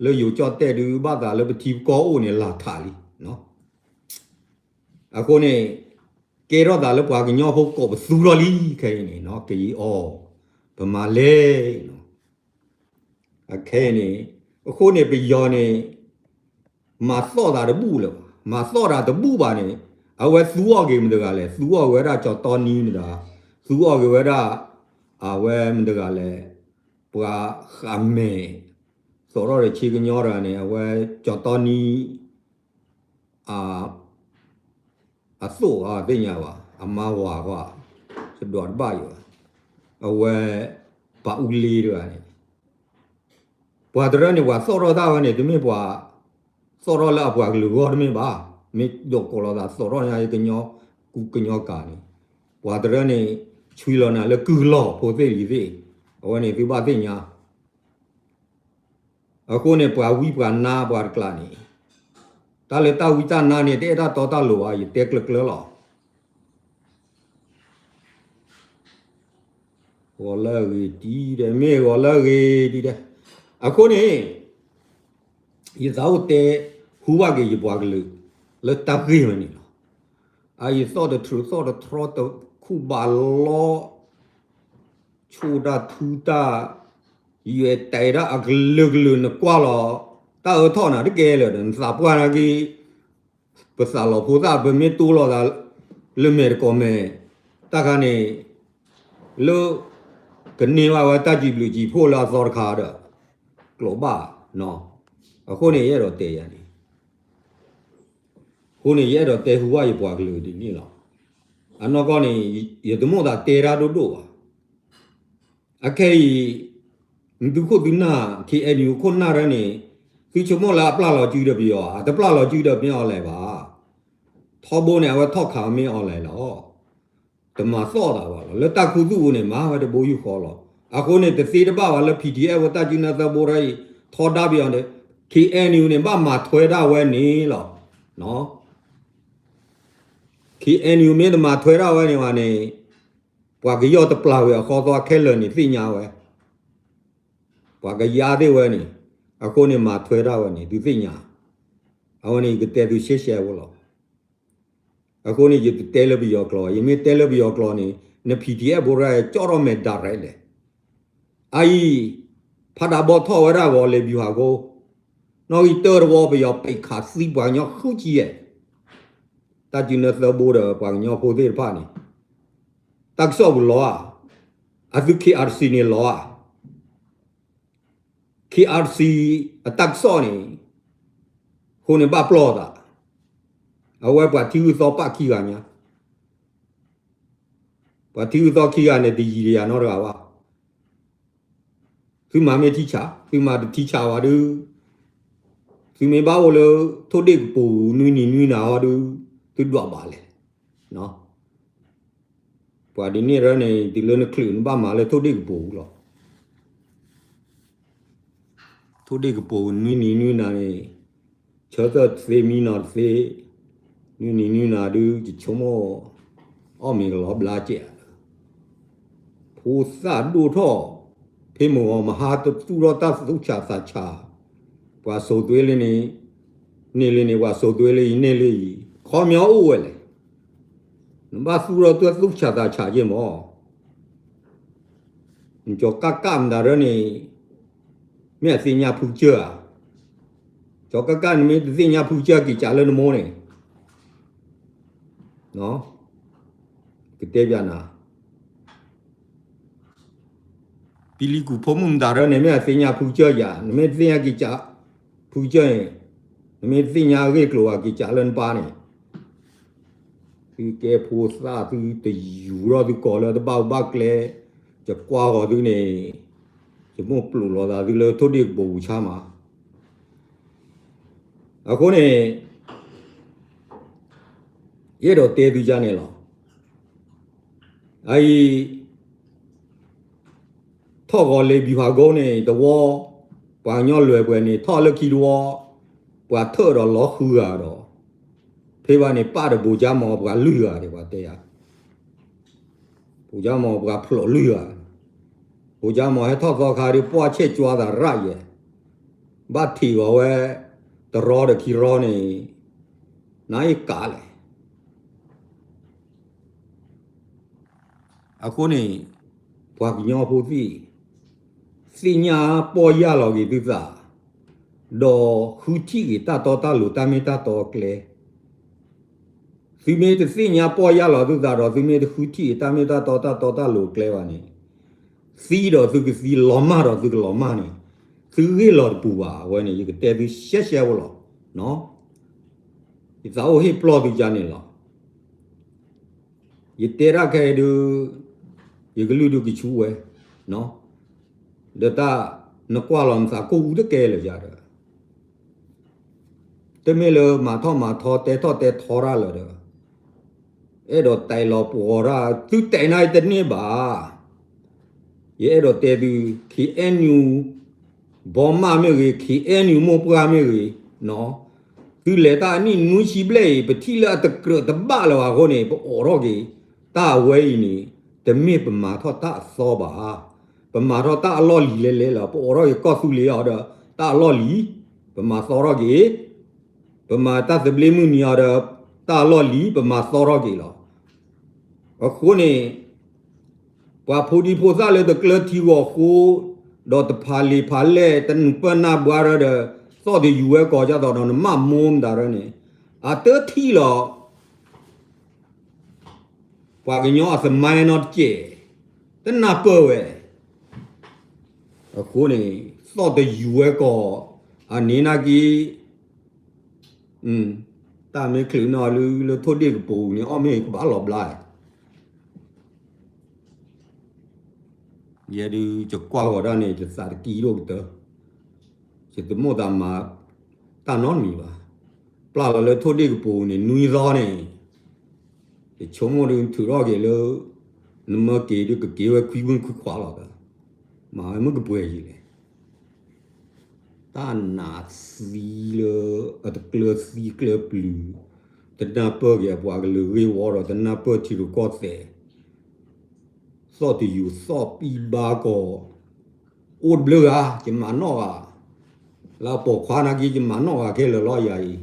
လၢယိၤကၠီၣ်တဲၣ်ဒုး ဘၣ်သးလၢပထံပကီၢ်အိၣ်န့ၣ် လၢထးလံ. အဃိန့ၣ် ကဲထီၣ်သးလၢပှၤကညီဖိကိးပသူထီၣ်လံ ခဲအံၤန့ၣ် ကယံာ်အီၤ ပမၤလဲၣ် အခဲအံၤန့ၣ်, အဃိန့ၣ် ပယီၤန့ၣ် မၤသီၣ်သးတဘူၣ်လၢၤဘၣ်. မၤသီၣ်တၢ်တဘူၣ်ဘၣ်န့ၣ် အဝဲသူအီၣ်က့ၤမတၤတဂၤလဲၣ်, သူအီၣ်က့ၤဝဲဒၣ်ကၠီၤတီနံမတၤ, သူအီၣ်က့ၤဝဲဒၣ် အဝဲမတၤတဂၤလဲၣ်, ပှၤဃးမဲာ် သီၣ်ထီၣ်ဒီးဆ့ကညီတဂၤန့ၣ် အဝဲကၠီၤတီနံ အသိၣ်အသ့ၣ်ညါဘၣ်, အမါဝၤကွၢ်, တဒွးတဘၣ်ယိာ်, အဝဲ ပှၤအူလ့တဂၤန့ၣ်, ပှၤတရၢန့ၣ် ပှၤသီၣ်ထီၣ်တၢ်ဝဲန့ၣ် တမ့ၢ်ပှၤ သီၣ်ထီၣ်လၢအပှၤကလုာ်ဂီၢ်တမ့ၢ်ဘၣ်, မ့ၢ်ဒိးကိးလီၤသးသီၣ်ထီၣ်ညါကညီ ကူကညီကၤန့ၣ်, ပှၤတရၢန့ၣ် ဆွံလီၤနၤလၢကုၢ်လီၢ်ဖိသ့ၣ်လံၤသ့ၣ်, အဝဲန့ၣ်သုဘၣ်သ့ၣ်ညါ အဃိန့ၣ် ပှၤဝံပှၤနါပှၤတကျါန့ၣ်, တၢ်လၢတၢ်ဝံတၢ်နါန့ၣ် တအဲၣ်တၢ်တီတၢ်လိၤဘၣ်, ယတဲကျၢၤကျၢၤလီၤ. ဂီၤလၢအဂ့ၤဒ်ဒဲး, မ့ၢ်ဂီၤလၢအဂ့ၤဒ်ဒဲး, အဃိန့ၣ် ယသးအိၣ်တဲ ဟူဘၣ်က့ၤယပှၤကလုာ် လၢတၢ်ဂ့ၢ်ဝဲန့ၣ်လီၤ. အအံၤသီၣ်တထြူးသီၣ်တထြီတခူၣ်ဘၣ်လီ ဆိၣ်တၢ်ထူတၢ်, ယွဲၢ်တဲာ်ဒၣ်အကလုာ်ကလုာ်နကွၢ်လီၤ, တၢ်အၢထီၣ်နၤတကဲလၢာ်ဒီး နသးပှၢ်နာ်က့, ပသးလီၤဖိသၣ် ပမ့ၢ်တိလီၤသး လၢမဲာ်တကိးမဲာ်, တၢ်ခါန့ၣ် လၢ ကန့ၢ်ဘၣ်ဝဲတၢ်စံးဘျုးစံးဖှိၣ်လၢအသီတခါဒီး ကျိးဘၣ်, အဃိန့ၣ် ယအဲၣ်ဒိးတဲယၤန့ၣ် အဃိန့ၣ် ယအဲၣ်ဒိးတဲဟူဘၣ်ယပှၤကလုာ်ဒ်န့ၣ်လီၤ. အနီၢ်ကီၢ်န့ၣ် ယတမိၣ်သးတဲတၢ်ဒိၣ်ဒိၣ်ဘၣ်. အခဲအံၤ သုးခိၣ်သုးနၢ် ခ့ၣ်အဲၣ်ယူၣ် ခိၣ်နၢ်ရၢန့ၣ် သုဆိကမိၣ်လၢအပျၢ်လီၤစုဒီးပယီၤဧါ, တပျၢ်လီၤစုဒီးမ့ၢ် online ဘၣ်. ထီဘိန့ၣ် အဝဲထီၣ်ခးမ့ၢ် online လီၤ. တမၤသီၣ်သးဘၣ်လီၤ. လၢတၢ်ခူသူၣ်အူန့ၣ် မၤဝဲတဘိယူၢ်ဃီလီၤ. အဃိန့ၣ် တသ့တဘၣ်ဘၣ်လၢ PDF ဝဲတၢ်စုနၢသၢဘိရၢအံၤ ထီဒါပယီၤန့ၣ် ခ့ၣ်အဲၣ်ယူၣ် န့ၣ် ဘၣ်မၤထွဲဒၣ်ဝဲန့ၣ်လီၤ. ခ့ၣ်အဲၣ်ယူၣ် မ့ၢ်တမၤထွဲဒၣ်ဝဲန့ၣ်ဘၣ်န့ၣ် ပှၤကယီၢ်တပျၢ်ဝဲအဃီသီခဲလၢာ်န့ၣ် သ့ၣ်ညါဝဲ, ပှၤကယါသ့ၣ်ဝဲန့ၣ်, အဃိန့ၣ် မၤထွဲဒၣ်ဝဲန့ၣ် သုသ့ၣ်ညါ, အဝဲန့ၣ် ယကတဲသုရှဲရှဲဖိလီၤ. အဃိန့ၣ် ယတတဲလၢပယီၤကျိာ်, ယမ့ၢ်တဲလၢပယီၤကျိာ်န့ၣ် န PDF ဖိရၢ ကၠီၣ်ထီၣ်မဲာ်ဒၣ်ရဲၣ်လဲၣ်. အအံၤ ဖးဒးဘီထီၣ်ဝဲဒၣ်ဂီၤလ့ၤ ဗျူဟာကုန်း, နီၣ်ဂံၢ်တၢတဝီ ပယီၤပံးခးသံပှၤကညီဃုဆံယဲၢ်, တၢ်စုနၢသၢဘိဒီးပှၤကညီဖိသ့ၣ်တဖၣ်န့ၣ်, တၢ်ကစီၣ်ပူၤလီၤဧါ, အသု KRC န့ၣ်လီၤဧါ. KRC အတၢ်ကစီၣ်န့ၣ် အဃိန့ၣ်ဘၣ်ပျီၢ်သး, အဝဲပှၤထံဂုၤသီပာ်ခံဂၤညါ, ပှၤထံဂုၤသီခံဂၤန့ၣ် တယံၤတယၤနီတဂၤဘၣ်. သုမၤမ့ၢ်ထံဆး, သုမၤတထံဆးဘၣ်ဒုး, သုမ့ၢ်ဘၣ်အိၣ်လၢ ထိၣ်ဒ့ၣ်ကပူၤ နွံနံၤနွံနၤအီၤဒုး, သုဒွးဘၣ်လဲၣ်. ပှၤဒ်န့ၣ်ရၢန့ၣ် တုၤလၢနချုးနဘၣ်မၤလၢထိၣ်ဒ့ၣ်ကပူၤလီၤ. ထိၣ်ဒ့ၣ်ကပူၤ နွံနံၤနွံနၤန့ၣ် ဆၢထၢၣ်တသ့မံနီၤတသ့, နွံနံၤနွံနၤဒုး ယဆိကမိၣ် အီၣ်မ့ၤကလီၤဘျါကဲးဧါ. ဖိသၣ်ဒိၣ်ထီၣ်, ဖဲမုၢ်ဂီၤမဟါတသူၣ်ထီၣ်တၢ်သူၣ်ဆးသးဆး, ပှၤစိာ်သွ့လၢန့ၣ်, န့ၢ်လၢန့ၣ် ပှၤစိာ်သွ့လၢအံၤ န့ၢ်လၢအံၤ, ခီပညီအိၣ်ဝဲလဲၣ်. နဘၣ်သူၣ်ထီၣ်တၢ်သူၣ်ဆးသးဆးက့မး. နကၠီၤကၣ်ကၣ်မတၤရၢန့ၣ် မ့ၢ်အသ့ၣ်ညါဖုကစၢၢ်ဧါ. ကၠီၤကၣ်ကၣ် နမ့ၢ်တသ့ၣ်ညါဖုကစၢၢ် က့ၤကးလၢနမိၢ်န့ၣ်, ကတဲဘၣ်နၤ, ပျံၤလံၤကူၣ်ဖိမုၣ်မတၤရၢန့ၣ် မ့ၢ်အသ့ၣ်ညါဖုကစၢၢ်ဧါ. နမ့ၢ်တသ့ၣ်ညါက့ၤကးဖုကစၢၢ်န့ၣ်, နမ့ၢ်တသ့ၣ်ညါအဂ့ၢ်အကျိၤဘၣ် က့ၤကးလၢနပၢ်န့ၣ်. သုကဲဖိသၣ်သုတယူၤထီၣ်သုကိးလၢတဘၣ်အိၣ်ဘၣ်ကျဲ, ယကွၢ်ဃီၤသုန့ၣ်, ယမိၢ်ပျိးလီၤသးသုလၢထိၣ်ဒ့ၣ်ကပိာ်ပူၤဆါမး. အဃိန့ၣ် ယအဲၣ်ဒိးတဲသုကါန့ၣ်လီၤ. အအံၤ ထီၣ်ဂီၤလ့ၤဘံၤဖးကိန့ၣ်တဝီ, ပှၤကညီလွဲၢ်ပှဲၤန့ၣ် ထီၣ်လၢခံတဝီ, ပှၤထၢၣ်ဒီးလီၤဃုဂၤဒီး, ဖဲဘၣ်န့ၣ် ပၣ်တဘိးကါမီၤ ပှၤလွံၢ်ဂၤန့ၣ် ပှၤတဲယၤ, ဘိးကါမီၤပှၤဖျိးလွံၢ်ဂၤ, ဘိးကါမီၤဟဲထီၣ်သီခါဒီး ပှၢ်ဆဲးကွၢ်သးရၣ်ယဲၢ်, ဘၣ်ထံးဂီၤဝဲ တရီဒီးခံရီန့ၣ်, နအံၤကးလဲၣ်. အဃိန့ၣ် ပှၤကညီဖိသ့ၣ်, သ့ၣ်ညါပီၢ်ယၢ်လီၤက့ၤသုသး, ဒီးဃုထံၣ်က့ၤတၢ်တီတၢ်လိၤတၢ်မ့ၢ်တၢ်တီအကျဲ. သုမ့ၢ်တသ့ၣ်ညါပီၢ်ယၢ်လီၤသုသးဒီး သုမ့ၢ်တဃုထံၣ်က့ၤတၢ်မ့ၢ်တၢ်တီတၢ်တီတၢ်လိၤအကျဲဘၣ်န့ၣ်, သံဒီးသုကသံ လီၤမၢ်ဒီးသုကလီၤမၢ်န့ၣ်, သုဂ့ၢ်လီၤတပူၤဘၣ်. အဝဲန့ၣ် ယကတဲသုရှဲရှဲဖိလီၤ. ယသးအိၣ်ဟ့ၣ်ပျီၢ်သုကါန့ၣ်လီၤ. ယတဲတၢ်ခဲအံၤဒုး, ယကလုၢ်ဒုးကဆူဝဲ, ဒီးတၢ်နကွၢ်လီၤနသးကိၣ်အူတကဲလၢာ်ယၤဒီး, တမ့ၢ်လၢမၤထီၣ်မၤထီတဲထီၣ်တဲထီတၢ်လၢၤဒီး, အဲၣ်ဒိးတဲလီၤပှီၤတၢ် သုတဲနၢ်အံၤတန့ၢ်ဘၣ်. ယအဲၣ်ဒိးတဲသု, ခ့ၣ်အဲၣ်ယူၣ် ဘီမၢ်မ့ၢ်ဂ့ၤ, ခ့ၣ်အဲၣ်ယူၣ်မိၢ်ပှၢ်မ့ၢ်ဂ့ၤ, သုလဲၤတၢ်အနံၣ်နွံဆံဘျဲၣ်အံၤ ပထံၣ်လၢအတကြၢးတဘၣ်လၢၤဘၣ်အဃိန့ၣ် ပအိးထီၣ်က့ၤ, တၢ်အဝဲအံၤန့ၣ် တမ့ၢ်ပမၤထီၣ်တၢ်အသီဘၣ်. ပမၤထီၣ်တၢ်အလီၢ်လံၤလဲၤလဲၤလီၤ. ပအိးထီၣ်က့ၤကီၢ်သူလ့ၤအီၤဒီး တၢ်အလီၢ်လံၤ, ပမၤသီထီၣ်က့ၤ, ပမၤတၢ်သဘျ့မုၢ်နံၤအီၤဒီး တၢ်အလီၢ်လံၤ ပမၤသီထီၣ်က့ၤလီၤ. အဃိန့ၣ် ပှၤဖိဒံဖိသၣ်လၢတကျၢၤထံဂီၤဃိ, ဒီးတဖးလံာ်ဖးလဲၢ် တနုာ်ပၢၢ်နၢ်ဘှါရၢဒီး, သီၣ်တယူၤဝဲကီးဒ်သိးဒီးနမၢ်မိၢ်မတၤရၢန့ၣ်, အတထံၣ်လီၤ ပှၤကညီအသမိုင်းနီတကဲး, တနၢ်ပၢၢ်ဝဲ. အဃိန့ၣ် သီၣ်တယူၤဝဲကီး, အန့ၣ်နာ်က့ တၢ်မ့ၢ်ချုးန့ၢ်အီၤလၢ လၢထိၣ်ဒ့ၣ်ကပိာ်ပူၤန့ၣ် အီၣ်မ့ၢ်ကဘၣ်လီၤဘျါ. ယဲဒုး ယကွၢ်ဂီၤတၢ်န့ၣ် ယသးတကံဒိၣ်ကတၢၢ်, ယတမိၣ်သးမၤတၢ်နီတမံၤဘၣ်. ပျၢ်လီၤလၢထိၣ်ဒ့ၣ်ကပိာ်ပူၤန့ၣ် နွံသီန့ၣ်, ယဆိကမိၣ်ဒုး ထုးထီၣ်က့ၤလၢ နမၢက့ၤဒုး ကက့ၤဝဲခွံဝ့ၢ်ခွံခွါလီၤဒီး, မၤဝဲမ့ၢ်ကပှဲၤယံၤလဲၣ်. တၢ်နးသံလၢ အတကျၢၤသံကျၢၤပျုၤ, တနၢ်ပၢၢ်က့ၤအပှၤကလုာ်ဂ့ၢ်ဝီဒီး တနၢ်ပၢၢ်ထံရူၢ်ကီၢ်သဲး, သီၣ်တယူၤသီၣ်ပံၢ်ဘါကီး, အိၣ်တဘျုးဂၤ ယမၤနီၣ်ဂၤ, လၢအပိာ်ခွါနာ်က့ ယမၤနီၣ်ဂၤခဲလၢာ်လီၤယၤအံ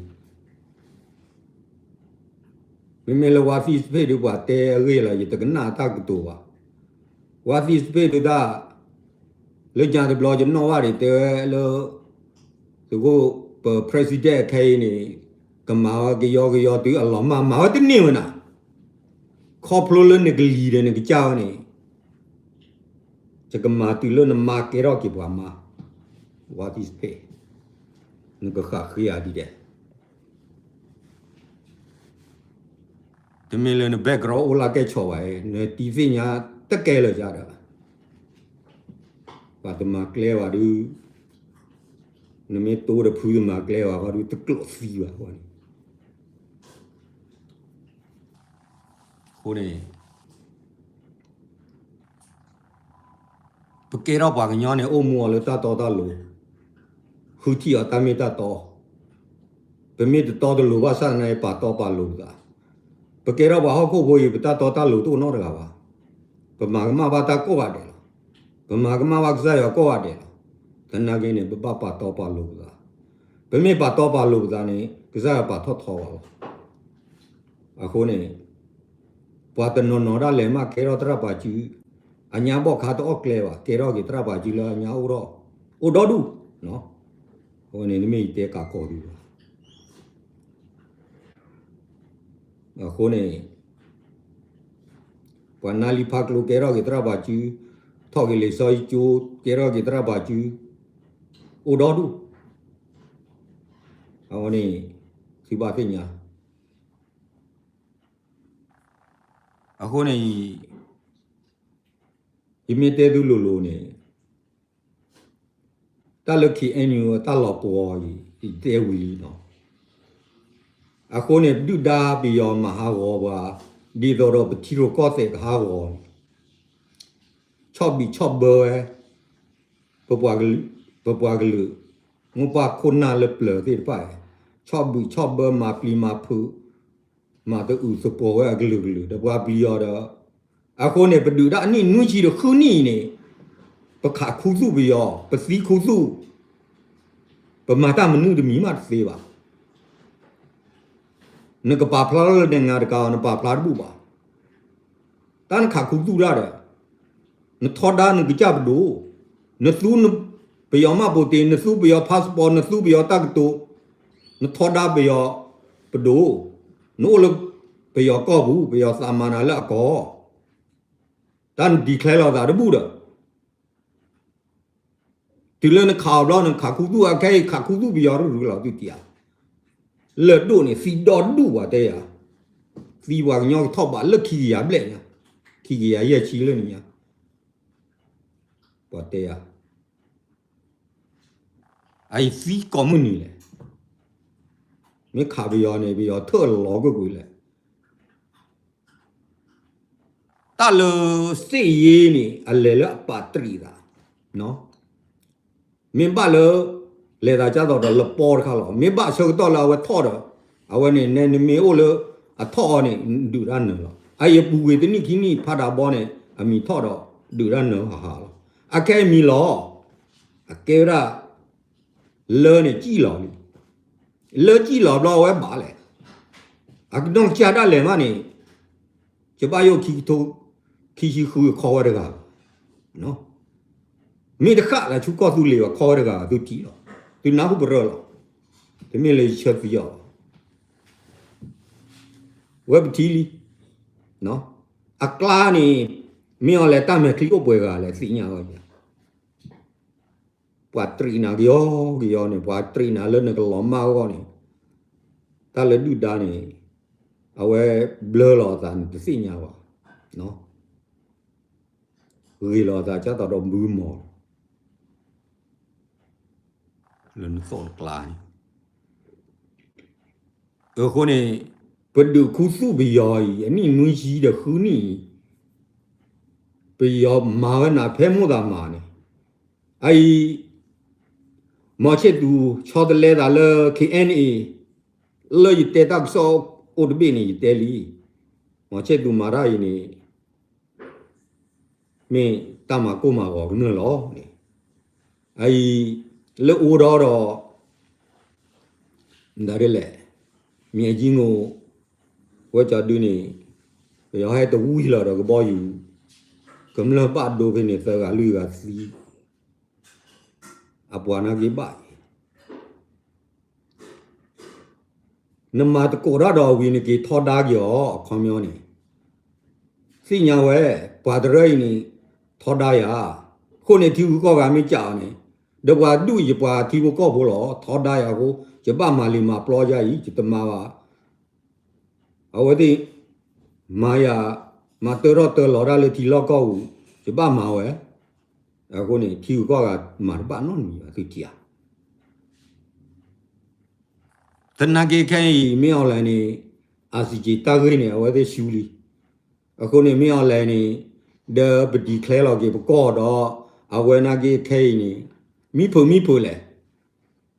ၤ. မ့မ့ၢ်လၢဝါသံၣ်စဖ့ၣ်ဒုး ပှၤတဲအဂ့ၢ်လီၤ ယတကနၣ်တၢ်ကတိၤဘၣ်. ဝါသံၣ်စဖ့ၣ်ဒုးတၢ် လၢညါတဘျီယနီၣ်ဘၣ်ဒံးတဲဝဲလၢ သုးခိၣ်ပ president ခဲအံၤန့ၣ် ကမၤဝဲကယီကယီတုၤအလီၤမၢ် မၤဝဲတန့ၢ်ဝဲနၤ, ခီဖျိလၢနကလံၤဒီးနကစၢ်ဝဲန့ၣ် ယကမၤတုၤလၢနမါကဲထီၣ်က့ၤပှၤမါ, ဝါသံၣ်စဖ့ၣ်, နကဃၣ်ဃ့ဧါဒ်ဒဲး တမ့ၢ်လၢန background အိၣ်လၢကဲဆီၣ်ဘၣ်, နတံၤသ့ၣ်ညါတကဲလၢာ်ယၤဒီး, ပှၤတမၤကျဲဘၣ်ဒုး, နမ့ၢ်တိဒီးဖုတမၤကျဲဘၣ်ဃီဒုး တကျိးသံဘၣ်ဃီန့ၣ်. အဃိန့ၣ် ပကဲထီၣ်ပှၤကညီန့ၣ် အိၣ်မူအီၤလၢတၢ်တီတၢ်လိၤ, ဃုထံၣ်အီၤတၢ်မ့ၢ်တၢ်တီ, ပမ့ၢ်တတီတလိၤဘၣ်ဆၣ်သနာ်က့ ပာ်တီပာ်လိၤပသး, ပကဲထီၣ်ပှၤဟီၣ်ခိၣ်ဖိအံၤ ပတၢ်တီတၢ်လိၤတအိၣ်နီတဂၤဘၣ်. ပမၤကမၣ်ဘၣ်တၢ်ကိးဂၤဒဲးလီၤ. ပမၤကမၣ်ဘၣ်ကစၢ်ယွၤကိးဂၤဒဲးလီၤ. သနာ်က့န့ၣ် ပဘၣ်ပာ်တီပာ်လိၤပသး. ပမ့ၢ်ပာ်တီပာ်လိၤပသးန့ၣ် ကစၢ်ယွၤပာ်ထီၣ်ထီပှၤလီၤ. အဃိန့ၣ် ပှၤတနီၤနီၤဒၣ်လဲာ်မး ကဲထီၣ်သရၣ်ပာ်စု, အညါဘီၣ်ခါတအီၣ်ကျဲဘၣ်, ကဲထီၣ်က့ၤသရၣ်ပာ်စုလၢအညါအိၣ်ဒီး, အိၣ်ဒီဒူၣ်. အဝဲန့ၣ်တမ့ၢ်ယတဲကးကီးသုဘၣ်. အဃိန့ၣ် ပှၤနါလံဖးကျိ ကဲထီၣ်က့ၤသရၣ်ပာ်စု, ထီၣ်က့ၤလံာ်စီဆှံကၠိ ကဲထီၣ်က့ၤသရၣ်ပာ်စု, အိၣ်ဒီဒူၣ်. အဝဲန့ၣ် သုဘၣ်သ့ၣ်ညါ. အဃိန့ၣ် ယမ့ၢ်တဲသုလိၤလိၤန့ၣ် တၢ်လၢ K N U တၢ်လီၤပှီၤအံၤ ယတဲဝံၤလံနီၤ. အဃိန့ၣ် ဒုၣ်ဒါပယီၤမၤဟးဂီၤပှၤ ဒ်သိးဒီးပထံရူၢ်ကီၢ်သဲးကဟးဂီၤန့ၣ် ဆီၣ်ဘံၣ်ဆီၣ်ဘၢဝဲ ပပှၤကလုာ် မိၢ်ပၢ်ခိၣ်နၢ်လၢပျၢၤသ့ၣ်တဖၣ်, ဆီၣ်ဘံၣ်ဆီၣ်ဘၢ မၤပျံၤမၤဖုး မၤသအုးသပှီၤဝဲအကလုာ်ကလုာ် ဒီးပှၤပျံၤအီၤဒီး, အဃိန့ၣ် ပဒုးတၢ်အနံၣ်နွံဆံဒီးဃုနံၣ်အံၤန့ၣ် ပခးခူသူၣ်ပယီၤ, ပသံခူသူၣ်, ပမၤတၢ်မနုၤတမံၤမးတသ့ဘၣ်. နကပာ်ဖျါထီၣ်လၢနငါတကးအီၤ နပာ်ဖျါတဘူၣ်ဘၣ်. တၢ်နခးခူသူၣ်တၢ်ဒီး နထီဒါနကစၢ်ပဒိၣ်, နသူ ပယီၤမှတ်ပုံတင်, နသူပယီၤ passport, နသူပယီၤတၢ်ကတိၤ, နထီဒါပယီၤပဒိၣ်, နအိၣ်လၢပယီၤကီၢ်ပူၤ, ပယီၤသးမၤနၤလၢအကီၢ်, တၢ်န declare လီၤသးတဘူၣ်ဒီး တုၤလၢနခးအီၤဘျီ နခးခူသူၣ်အခဲအံၤ ခးခူသူၣ်ပယီၤရူၤရူၤလီၤ သုထံၣ်ဧါ. လၢၢ်ဒိၣ်န့ၣ် သံဒီဒူၣ်ပှၤတဲယၤ, သံပှၤကညီကထီၣ်ဘးလၢခံကယၤဘျဲၣ်ညါ, ခံကယၤယဲၢ်ဆံလၢနညါ, ပှၤတဲယၤ, အအံၤသံကိးမုၢ်နံၤလဲၣ်, မ့ၢ်ခးပယီၤန့ၣ် ပယီၤထၢၣ်လီၤကွ့ၢ်ကွ့ၢ်လဲၣ်. တၢ်လၢသ့ၣ်ယ့န့ၣ် အလဲၤလၢအပာ်တရံးသး, မ့ၢ်ဘၣ်လၢ လဲၤသးကၢ်သိးဒီးလပီတခါလီၤ. မ့ၢ်ဘၣ်ဆၢကတီၢ်လၢအဝဲထီၣ်ဒီး အဝဲန့ၣ် နမ့ၢ်အိၣ်လၢအထီၣ်အီၤန့ၣ် ဒုးတၢ်နၢၤလီၤ. အအံၤအပူၤကွံာ်တနံၣ်ခံနံၣ်ဖးဒးဘီန့ၣ် အမံၤထီၣ်ဒီး ဒုးတၢ်နၢၤဟးဟးလီၤ. အခဲအံၤမံၤလီၤ. အကဲဝဲဒၣ် လၢန့ၣ်စံၣ်လီၤလံ. လၢစံၣ်လီၤဘျီအဝဲဘၣ်လဲၣ်. အကနီၢ်ကစၢ်ဒၣ်လဲာ်မးန့ၣ် ယဘၣ်ယိၣ်ခံကထိ ခံဆံဃုခီဝဲတဂၤ, မ့ၢ်တဃၣ်လၢဆူကီၢ်သူလ့ၤဘၣ်ခီဝဲတဂၤ သုထံၣ်လီၤ. သုနၢ်ဟူပရၢလီၤ. တမ့ၢ်လၢယဆၢသံအီၤဘၣ်. ဝဲပထံၣ်လံ. အကျါန့ၣ် မ့ၢ်အီၤလဲၤတၢ်မဲာ်ချံအိၣ်ပှဲၤဂၤလဲၣ်သ့ၣ်ညါဝဲ ပှၤတရံးနၤကယီကယီန့ၣ် ပှၤတရံးနၤလၢနကလီၤမၢ်အဂီၢ်န့ၣ် တၢ်လၢဒုၣ်ဒါန့ၣ် အဝဲဘျၢလီၤအသးန့ၣ်တသ့ၣ်ညါဘၣ်. ဂ့ၤလီၤအသးကၢ်သိးဒီးဘုမီၤ လၢနသိၣ်တကျါန့ၣ် အဃိန့ၣ် ပဒုးခူသူၣ်ပယီၤအံၤ အနံၣ်နွံဆံဒီးဃုနံၣ်အံၤ ပယီၤမၤဝဲနၤဖဲမိၣ်သးမၤန့ၣ် အအံၤ မီၤဆ့ၣ်သူးဆီတလဲသးလၢ K N A လၢယတဲတၢ်ကစီၣ်အိၣ်တဘ့ၣ်န့ၣ် ယတဲလံ. မီၤဆ့ၣ်သူးမၤတၢ်အံၤန့ၣ် မ့ၢ်တၢ်မၤကိၢ်မၤဂီၤကမျၢၢ်လီၤန့ၣ် အအံၤ လၢအိၣ်ဒီးဒီး ဒ်လဲၣ် မၠဲကံငိၣ် ဝဲကၠီဒုန့ၣ် ပယီၤဟဲတဝံၤလီၤဒီးကဘီယူၤ ကမျၢၢ်ဘၣ်ဒိဖဲန့ၣ် သၢဂၤလွံၢ်ဂၤသံ အပှၤနာ်က့ဘၣ်အံၤ နမၤသကိးတၢ်ဒီးဝံၤနက့ၤထီဒါက့ၤအီၤ အခီပညီန့ၣ် သ့ၣ်ညါဝဲ ပှၤတရၢအံၤန့ၣ် ထီဒါယၤ, အဃိန့ၣ်ထံဂုၤကီၢ်ဂၤမ့ၢ်ကးအီၤန့ၣ် ဒီးပှၤဒူၣ်ယပှၤထံဖိကီၢ်ဖိလီၤ ထီဒါယၤအဃိ ယဘၣ်မၤလံၤမၤပျီယၤအံၤ ယတမၤဘၣ် အဝဲသ့ၣ် မၤယၤ မၤတၢထီၣ်တၢလီၤတၢ်လၢထံလီၢ်ကီၢ်ပူၤ ယဘၣ်မၤဝဲ, အဃိန့ၣ် ထံဂုၤကီၢ်ဂၤမၤတဘၣ်နီတမံၤဘၣ် သုထံၣ်ဧါ. သနာ်က့ခဲအံၤ မ့ၢ်အီၤလဲၣ်န့ၣ် အစံးက့ၤတၢ်ဂ့ၢ်န့ၣ် အဝဲသ့ၣ်ဆူလံ. အဃိန့ၣ် မ့ၢ်အီၤလဲၣ်န့ၣ် ဒီးပ declare လီၤက့ၤပကီၢ်ဒီး အဝဲနာ်က့ခဲအံၤန့ၣ် မံဖုးမံဖုးလဲၣ်.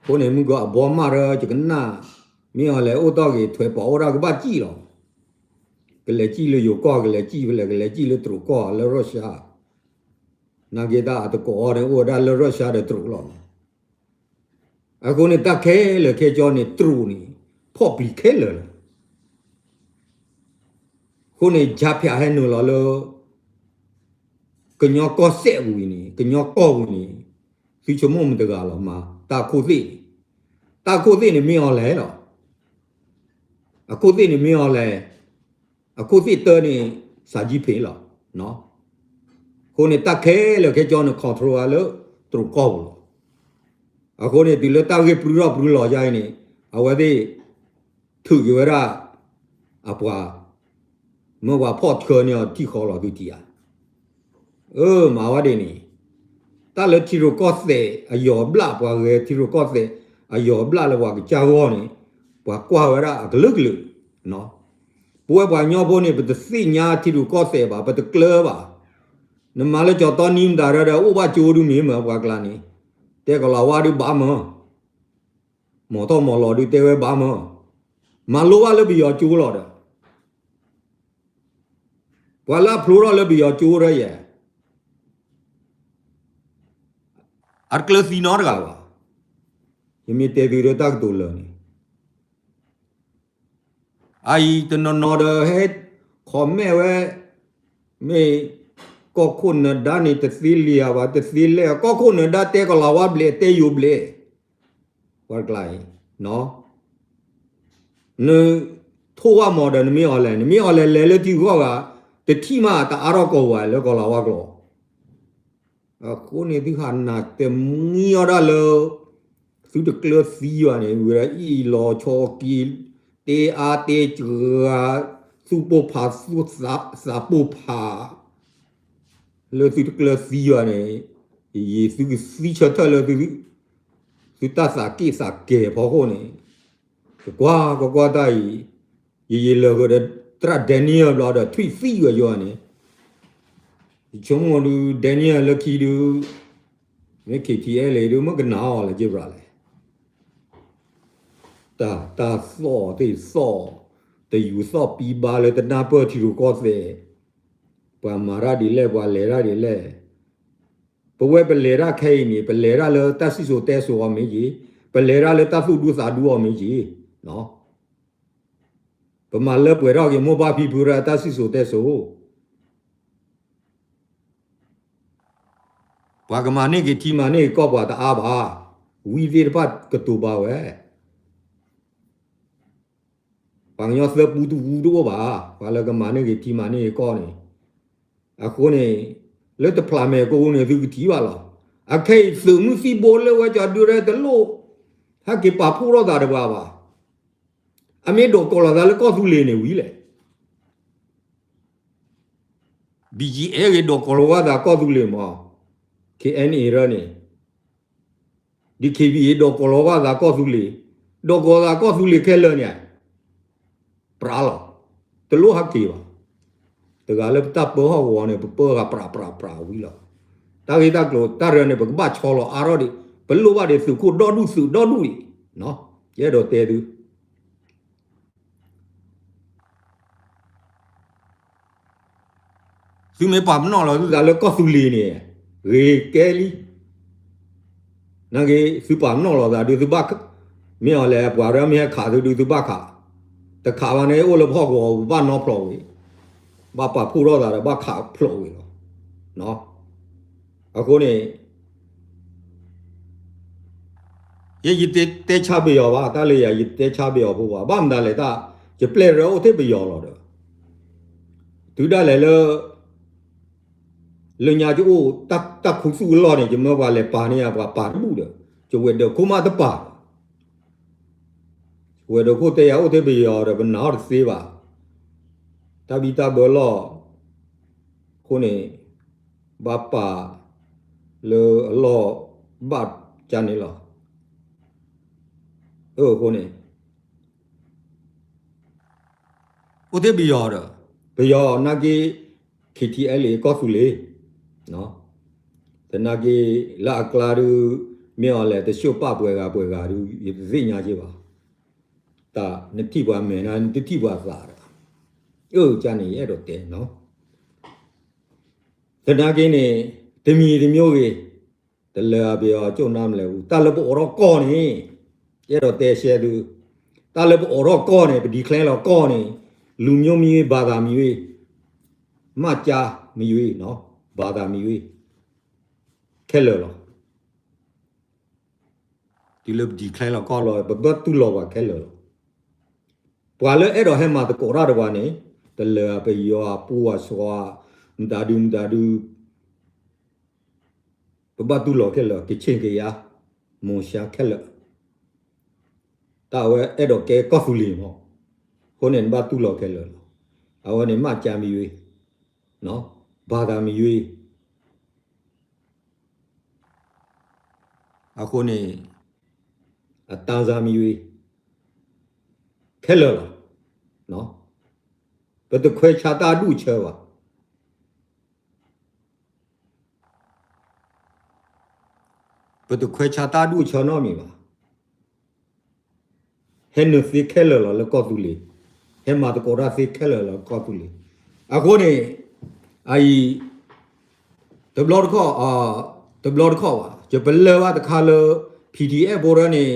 အဃိန့ၣ် မုၢ်ကီၤအဘီမၢ်ရၢ ယကနၣ် မ့ၢ်အီၤလဲၤအိၣ်တီၢ်က့ၤထွဲပာ်အိၣ်ဒၣ်ကဘၣ်စံၣ်လီၤ. ကလဲၤစံၣ်လၢယိၤကီၢ် ကလဲၤစံၣ်ဖဲလဲၣ် ကလဲၤစံၣ်လၢတရူးကီၢ်လၢ Russia နာ်က့တၢ်အတကိးအီၤန့ၣ် အိၣ်ဝဲဒၣ်လၢ Russia ဒီးတရူးလီၤ. အဃိန့ၣ် တၢ်ခဲလၢာ်ခဲဆ့န့ၣ် တရူးန့ၣ် ဖီၣ်ပျံၤခဲလၢာ်လီၤ. အဃိန့ၣ် ယၤဖၠးဟဲနုာ်လီၤလၢ ကညီကီၢ်စဲၣ်ဝံၤန့ၣ် ကညီကီၢ်ဝံၤန့ၣ် သုဆိကမိၣ်မတၤတဂၤလီၤမး တၢ်ခိၣ်သ့ၣ်န့ၣ်, တၢ်ခိၣ်သ့ၣ်န့ၣ် မ့ၢ်အီၤလဲၣ်လီၤ. အခိၣ်သ့ၣ်န့ၣ်မ့ၢ်အီၤလဲၣ်, အခိၣ်သ့ၣ်တၢန့ၣ် စၢ်ကၠံဖ့းလီၤ. အဃိန့ၣ် တၢ်ခဲလၢာ်ခဲဆ့န့ၣ် control ဝဲလၢတရူးကီၢ်ပူၤလီၤ. အဃိန့ၣ် တုၤလၢတၢ်ဂ့ၢ်ပြူထီၣ်ပြူလီၤယါအံၤန့ၣ် အဝဲသ့ၣ် ထုးက့ၤဝဲဒၣ် အပှၤ မၢပှၤဖီၣ်ဆှၢန့ၢ်အီၤထံၣ်ဃီလီၤ သုထံၣ်ဧါ. အၢ မၤဝဲဒ်န့ၣ် တၢ်လၢထံရူၢ်ကီၢ်သဲးအယီၤဘျၣ် ပှၤဂဲၤထံရူၢ်ကီၢ်သဲးအယီၤဘျၣ်လၢပှၤကစၢ်ဂီၢ်န့ၣ် ပှၤကွၢ်ဝဲဒၣ်အကလုာ်ကလုာ်. ပဝဲပှၤကညီဖိန့ၣ် ပတသ့ၣ်ညါထံရူၢ်ကီၢ်သဲးဘၣ်, ပတကျၢၤဘၣ်. နမၤလၢကၠီၤတီနံမတၤဒီး အိၣ်ဘၣ်ကၠိဒုမ့ၢ်မၢ် ပှၤကျါန့ၣ် တဲကလီၤဝါဒုဘၣ်မၢ် မီၤထီၣ်မီၤလီၤဒုတဲဝဲဘၣ်မၢ်, မၤလိဘၣ်လၢပယီၤကၠိလီၤဒီး ပှၤလၢအဖျိထီၣ်လၢပယီၤကၠိဒီးယဲၢ် အတကျၢၤသံနီတဂၤဘၣ်. ယမ့ၢ်တဲသုဒီးတၢ်ကတိၤလၢာ်န့ၣ် အအံၤတနီၤနီၤဒီးဟဲ comment ဝဲ မ့ၢ် ကီၢ်ခိၣ်နၢၤဒါန့ၣ် တသ့လံဧါဘၣ် တသ့လဲၣ်, ကီၢ်ခိၣ်နၢၤဒါတဲကလီၤဝါဘျဲၣ် တဲယိၤဘျဲၣ် ပှၤတကျါအံၤ နထိၣ်ဝဲမီၤဒီး နမ့ၢ်အီၤလဲၣ်, နမ့ၢ်အီၤလဲၣ်လဲၤလၢထံဂီၢ်ဂၤ တထံၣ်မးတအါထီၣ်ကီၢ်ဝဲလၢကီၢ်လီၤဝါကျိာ်. အဃိန့ၣ် သုဟးနၢ်တမံအီၤဒၣ်လၢ သုတကျၢၤသံဘၣ်န့ၣ် ဝံၤဒီးအ့ၣ်လီၤဆီက့ၤ တဲအါတဲစှၤ သူၣ်ပိၢ်ဖး သူၣ်သးပိၢ်ဖး လၢသုတကျၢၤသံဘၣ်န့ၣ် ယံာ်သုကသံဆၢထၢၣ်လၢ သုတၢ်သးက့ၣ်သးကဲၤဖီခိၣ်န့ၣ် ကကွၢ်ကကွၢ်တၢ်အံၤ ယယံာ်လၢာ်ဃုာ်ဒီး သရၣ် Daniel ဘျီဒီး ထွံၣ်သံဝဲယိန့ၣ် ယဆိကမိၣ်ဒုး Daniel လၢခံဒုး မ့ၢ် KTLA ဒုး မ့ၢ်ကနၣ်အီၤလၢက့ၤဘၣ်လဲၣ်. တၢ် တၢ်သီၣ်သ့ၣ်သီၣ် တယူၤသီၣ်ပံဘါလၢတနၢ်ပၢၢ်ထံရူၢ်ကီၢ်သဲး ပှၤမၤတၢ်ဒ်လဲၣ် ပှၤလဲၤတၢ်ဒ်လဲၣ်. ပဝဲပလဲၤတၢ်ခဲအံၤန့ၣ် ပလဲၤတၢ်လၢတၢ်စံၣ်စိၤတဲစိၤအီၤမ့ၢ်ဂ့ၤ, ပလဲၤတၢ်လၢတၢ်သူၣ်ဒူသးဒူအီၤမ့ၢ်ဂ့ၤ, ပမၤလၢပှဲၤထီၣ်က့ၤမိၢ်ပၢ်ဖံဖုရၢတၢ်စံၣ်စိၤတဲစိၤ ပှၤကမၤန့ၢ်က့ၤထံမၤန့ၢ်က့ၤကီၢ်ပှၤတအါဘၣ်. ဝံသ့ၣ်တဖၣ်ကတိၤဘၣ်ဝဲ ပှၤကညီသၢပူတဝူတအိၣ်ဘၣ်. ပှၤလၢကမၤန့ၢ်က့ၤထံမၤန့ၢ်က့ၤကီၢ်န့ၣ် အဃိန့ၣ် လၢတဖျးမဲာ်ကိးပူၤန့ၣ် သုကထံၣ်ဘၣ်လီၤ. အခဲအံၤသုးမုၢ်သံၣ်ဘိလၢဝဲကၠီၤဒုရဲတလိၣ် ဟဲက့ၤပာ်ဖှိၣ်ထီၣ်သးတပှၤဘၣ်. အမ့ၢ်ဒိးကိးလီၤသးလၢကီၢ်သူလ့ၤန့ၣ်ဝံၤလဲၣ်. BGF ဂ့ၤဒိးကိးလီၤဝဲသးကီၢ်သူလ့ၤမး, KNA ရၢန့ၣ် DKBA ဒိးကိးလီၤဝဲသးကီၢ်သူလ့ၤ, ဒိးကိးသးကီၢ်သူလ့ၤခဲလၢာ်န့ၣ် ပြးလီၤ. တလိၣ်ဟဲက့ၤဘၣ်. တဂၤလၢပတၢ်ပၢဟီၣ်ကဝီၤန့ၣ် ပပၢဂၤပြးပြးပြးဝံၤလီၤ. တၢ်ဂ့ၢ်တၢ်ကျိၤတၢ်ရၢန့ၣ် ပကဘၣ်ဆီလီၤအါထီၣ်ဒံး, ပလိၣ်ဘၣ်ဒံးသုးခိၣ်ဒီဒူၣ်သုးဒီဒူၣ်ဒံး, ယအဲၣ်ဒိးတဲသု သုမ့ၢ်ပာ်ပနီၣ်လီၤသုသးလၢကီၢ်သူလ့ၤန့ၣ် ဂ့ၤကဲလံ. နာ်က့ သုပာ်ပနီၣ်လီၤသးဒုးသုဘၣ်, မ့ၢ်အီၤလဲၣ်ပှၤရၢမ့ၢ်ဟဲခးသုဒုးသုဘၣ်ခး, တခးဘၣ်န့ၣ် အိၣ်လၢဖီၣ်ကဝီၤပဘၣ်နီဖျိးဝံၤ, ဘၣ်ပာ်ဖှိၣ်ထီၣ်သးဒီးဘၣ်ခးဖျိးဝံၤလီၤ. အဃိန့ၣ် ယဲယတဲဆါပယီၤဘၣ်, တၢ်လၢယၤယတဲဆါပယီၤဖိဘၣ်, ဘၣ်မတၤလဲၣ်တၢ်, ယပျဲၢ်ရၢအိၣ်ထဲပယီၤလီၤဒီး, တုၤဒၣ်လဲာ်လၢ လၢညါယအိၣ်တၢ်ခူသူၣ်အလီၢ်န့ၣ် ယမၢပှၤလဲၤပာ်န့ၢ်ယၤ ပှၤပာ်တဘူၣ်ဒီး, ယဝဲၢ်ဒၢးခိၣ်မးတပာ်, ယဝဲၢ်ဒၢးခိၣ်တဲယၤအိၣ်ထဲပယီၤဒီး ပနာ်အီၤတသ့ဘၣ်. တၢ်ဘံၣ်တၢ်ဘၢလီၢ် အဃိန့ၣ် ဘၣ်ပာ်လၢအလီၢ်ဘၣ်ကန့ၣ်လီၤ. အဃိန့ၣ် အိၣ်ထဲပယီၤဒီး ပယီၤနာ်က့ KTLA ကီၢ်သူလ့ၤ, သနာ်က့ လၢအကျါဒုး မ့ၢ်အီၤလဲၣ် တဆိၣ်ပာ်ပှဲၤဂၤပှဲၤဂၤဒုး ယတသ့ၣ်ညါက့ဘၣ်. နထံၣ်ပှၤမဲာ် နတထံၣ်ပှၤသးဒီး, အၢ ကန့ၣ် ယအဲၣ်ဒိးတဲနီၤ. သနာ်က့န့ၣ် တမံၤတမံၤဂ့ၤ, တလၢအပယီၤကၠိၣ်နါမလဲၣ်ပူၤ တၢ်လၢပအိးထီၣ်ကီၢ်န့ၣ်, ယအဲၣ်ဒိးတဲရှဲသု, တၢ်လၢပအိးထီၣ်ကီၢ်န့ၣ် ပ declare လီၤကီၢ်န့ၣ်, လူမျိုးမရွေး ဘာသာမရွေး, မှတ်ကျမ်းမရွေး, ဘာသာမရွေး, ခဲလၢာ်လီၤ. တုၤလၢပ declare လီၤကီၢ်လီၤ ပဘၣ်တူၢ်လိာ်ပှၤခဲလၢာ်လီၤ. ပှၤလၢအဲၣ်ဒိးဟဲမၤသကိးတၢ်ဒီးပှၤန့ၣ်, တလၢအပယီၤ ပှၤ စီၤ မတၤဒု မတၤဒု, ပဘၣ်တူၢ်လိာ်ခဲလၢာ် ကချ့ၣ်ကယါ, မုၢ်ဆါခဲလၢာ်, တၢ်အဝဲအဲၣ်ဒိးကဲကီၢ်သူလ့ၤမး, အဃိန့ၣ် နဘၣ်တူၢ်လိာ်ခဲလၢာ်လီၤ. အဝဲန့ၣ် မှတ်ကျမ်းမရွေး, ဘာသာမရွေး, အဃိန့ၣ် အတၢ်စၢ်မံဝံၤ ခဲလၢာ်လီၤ. ပတခွဲးဆါတၢ်အဒူၣ်အဆၢဘၣ်. ပတခွဲးဆါတၢ်အဒူၣ်အဆၢနီတမံၤဘၣ်. ဟဲနုာ်သ့ခဲလၢာ်လီၤလၢကီၢ်သူလ့ၤ, ဟဲမၤသကိးတၢ်သ့ခဲလၢာ်လီၤလၢကီၢ်သူလ့ၤ. အဃိန့ၣ် အအံၤ တဘျီတခီၣ်, တဘျီတခီၣ်ဘၣ်, ယပလၢၢ်ဘၣ်တခါလၢ P D F ဖိဒၢန့ၣ်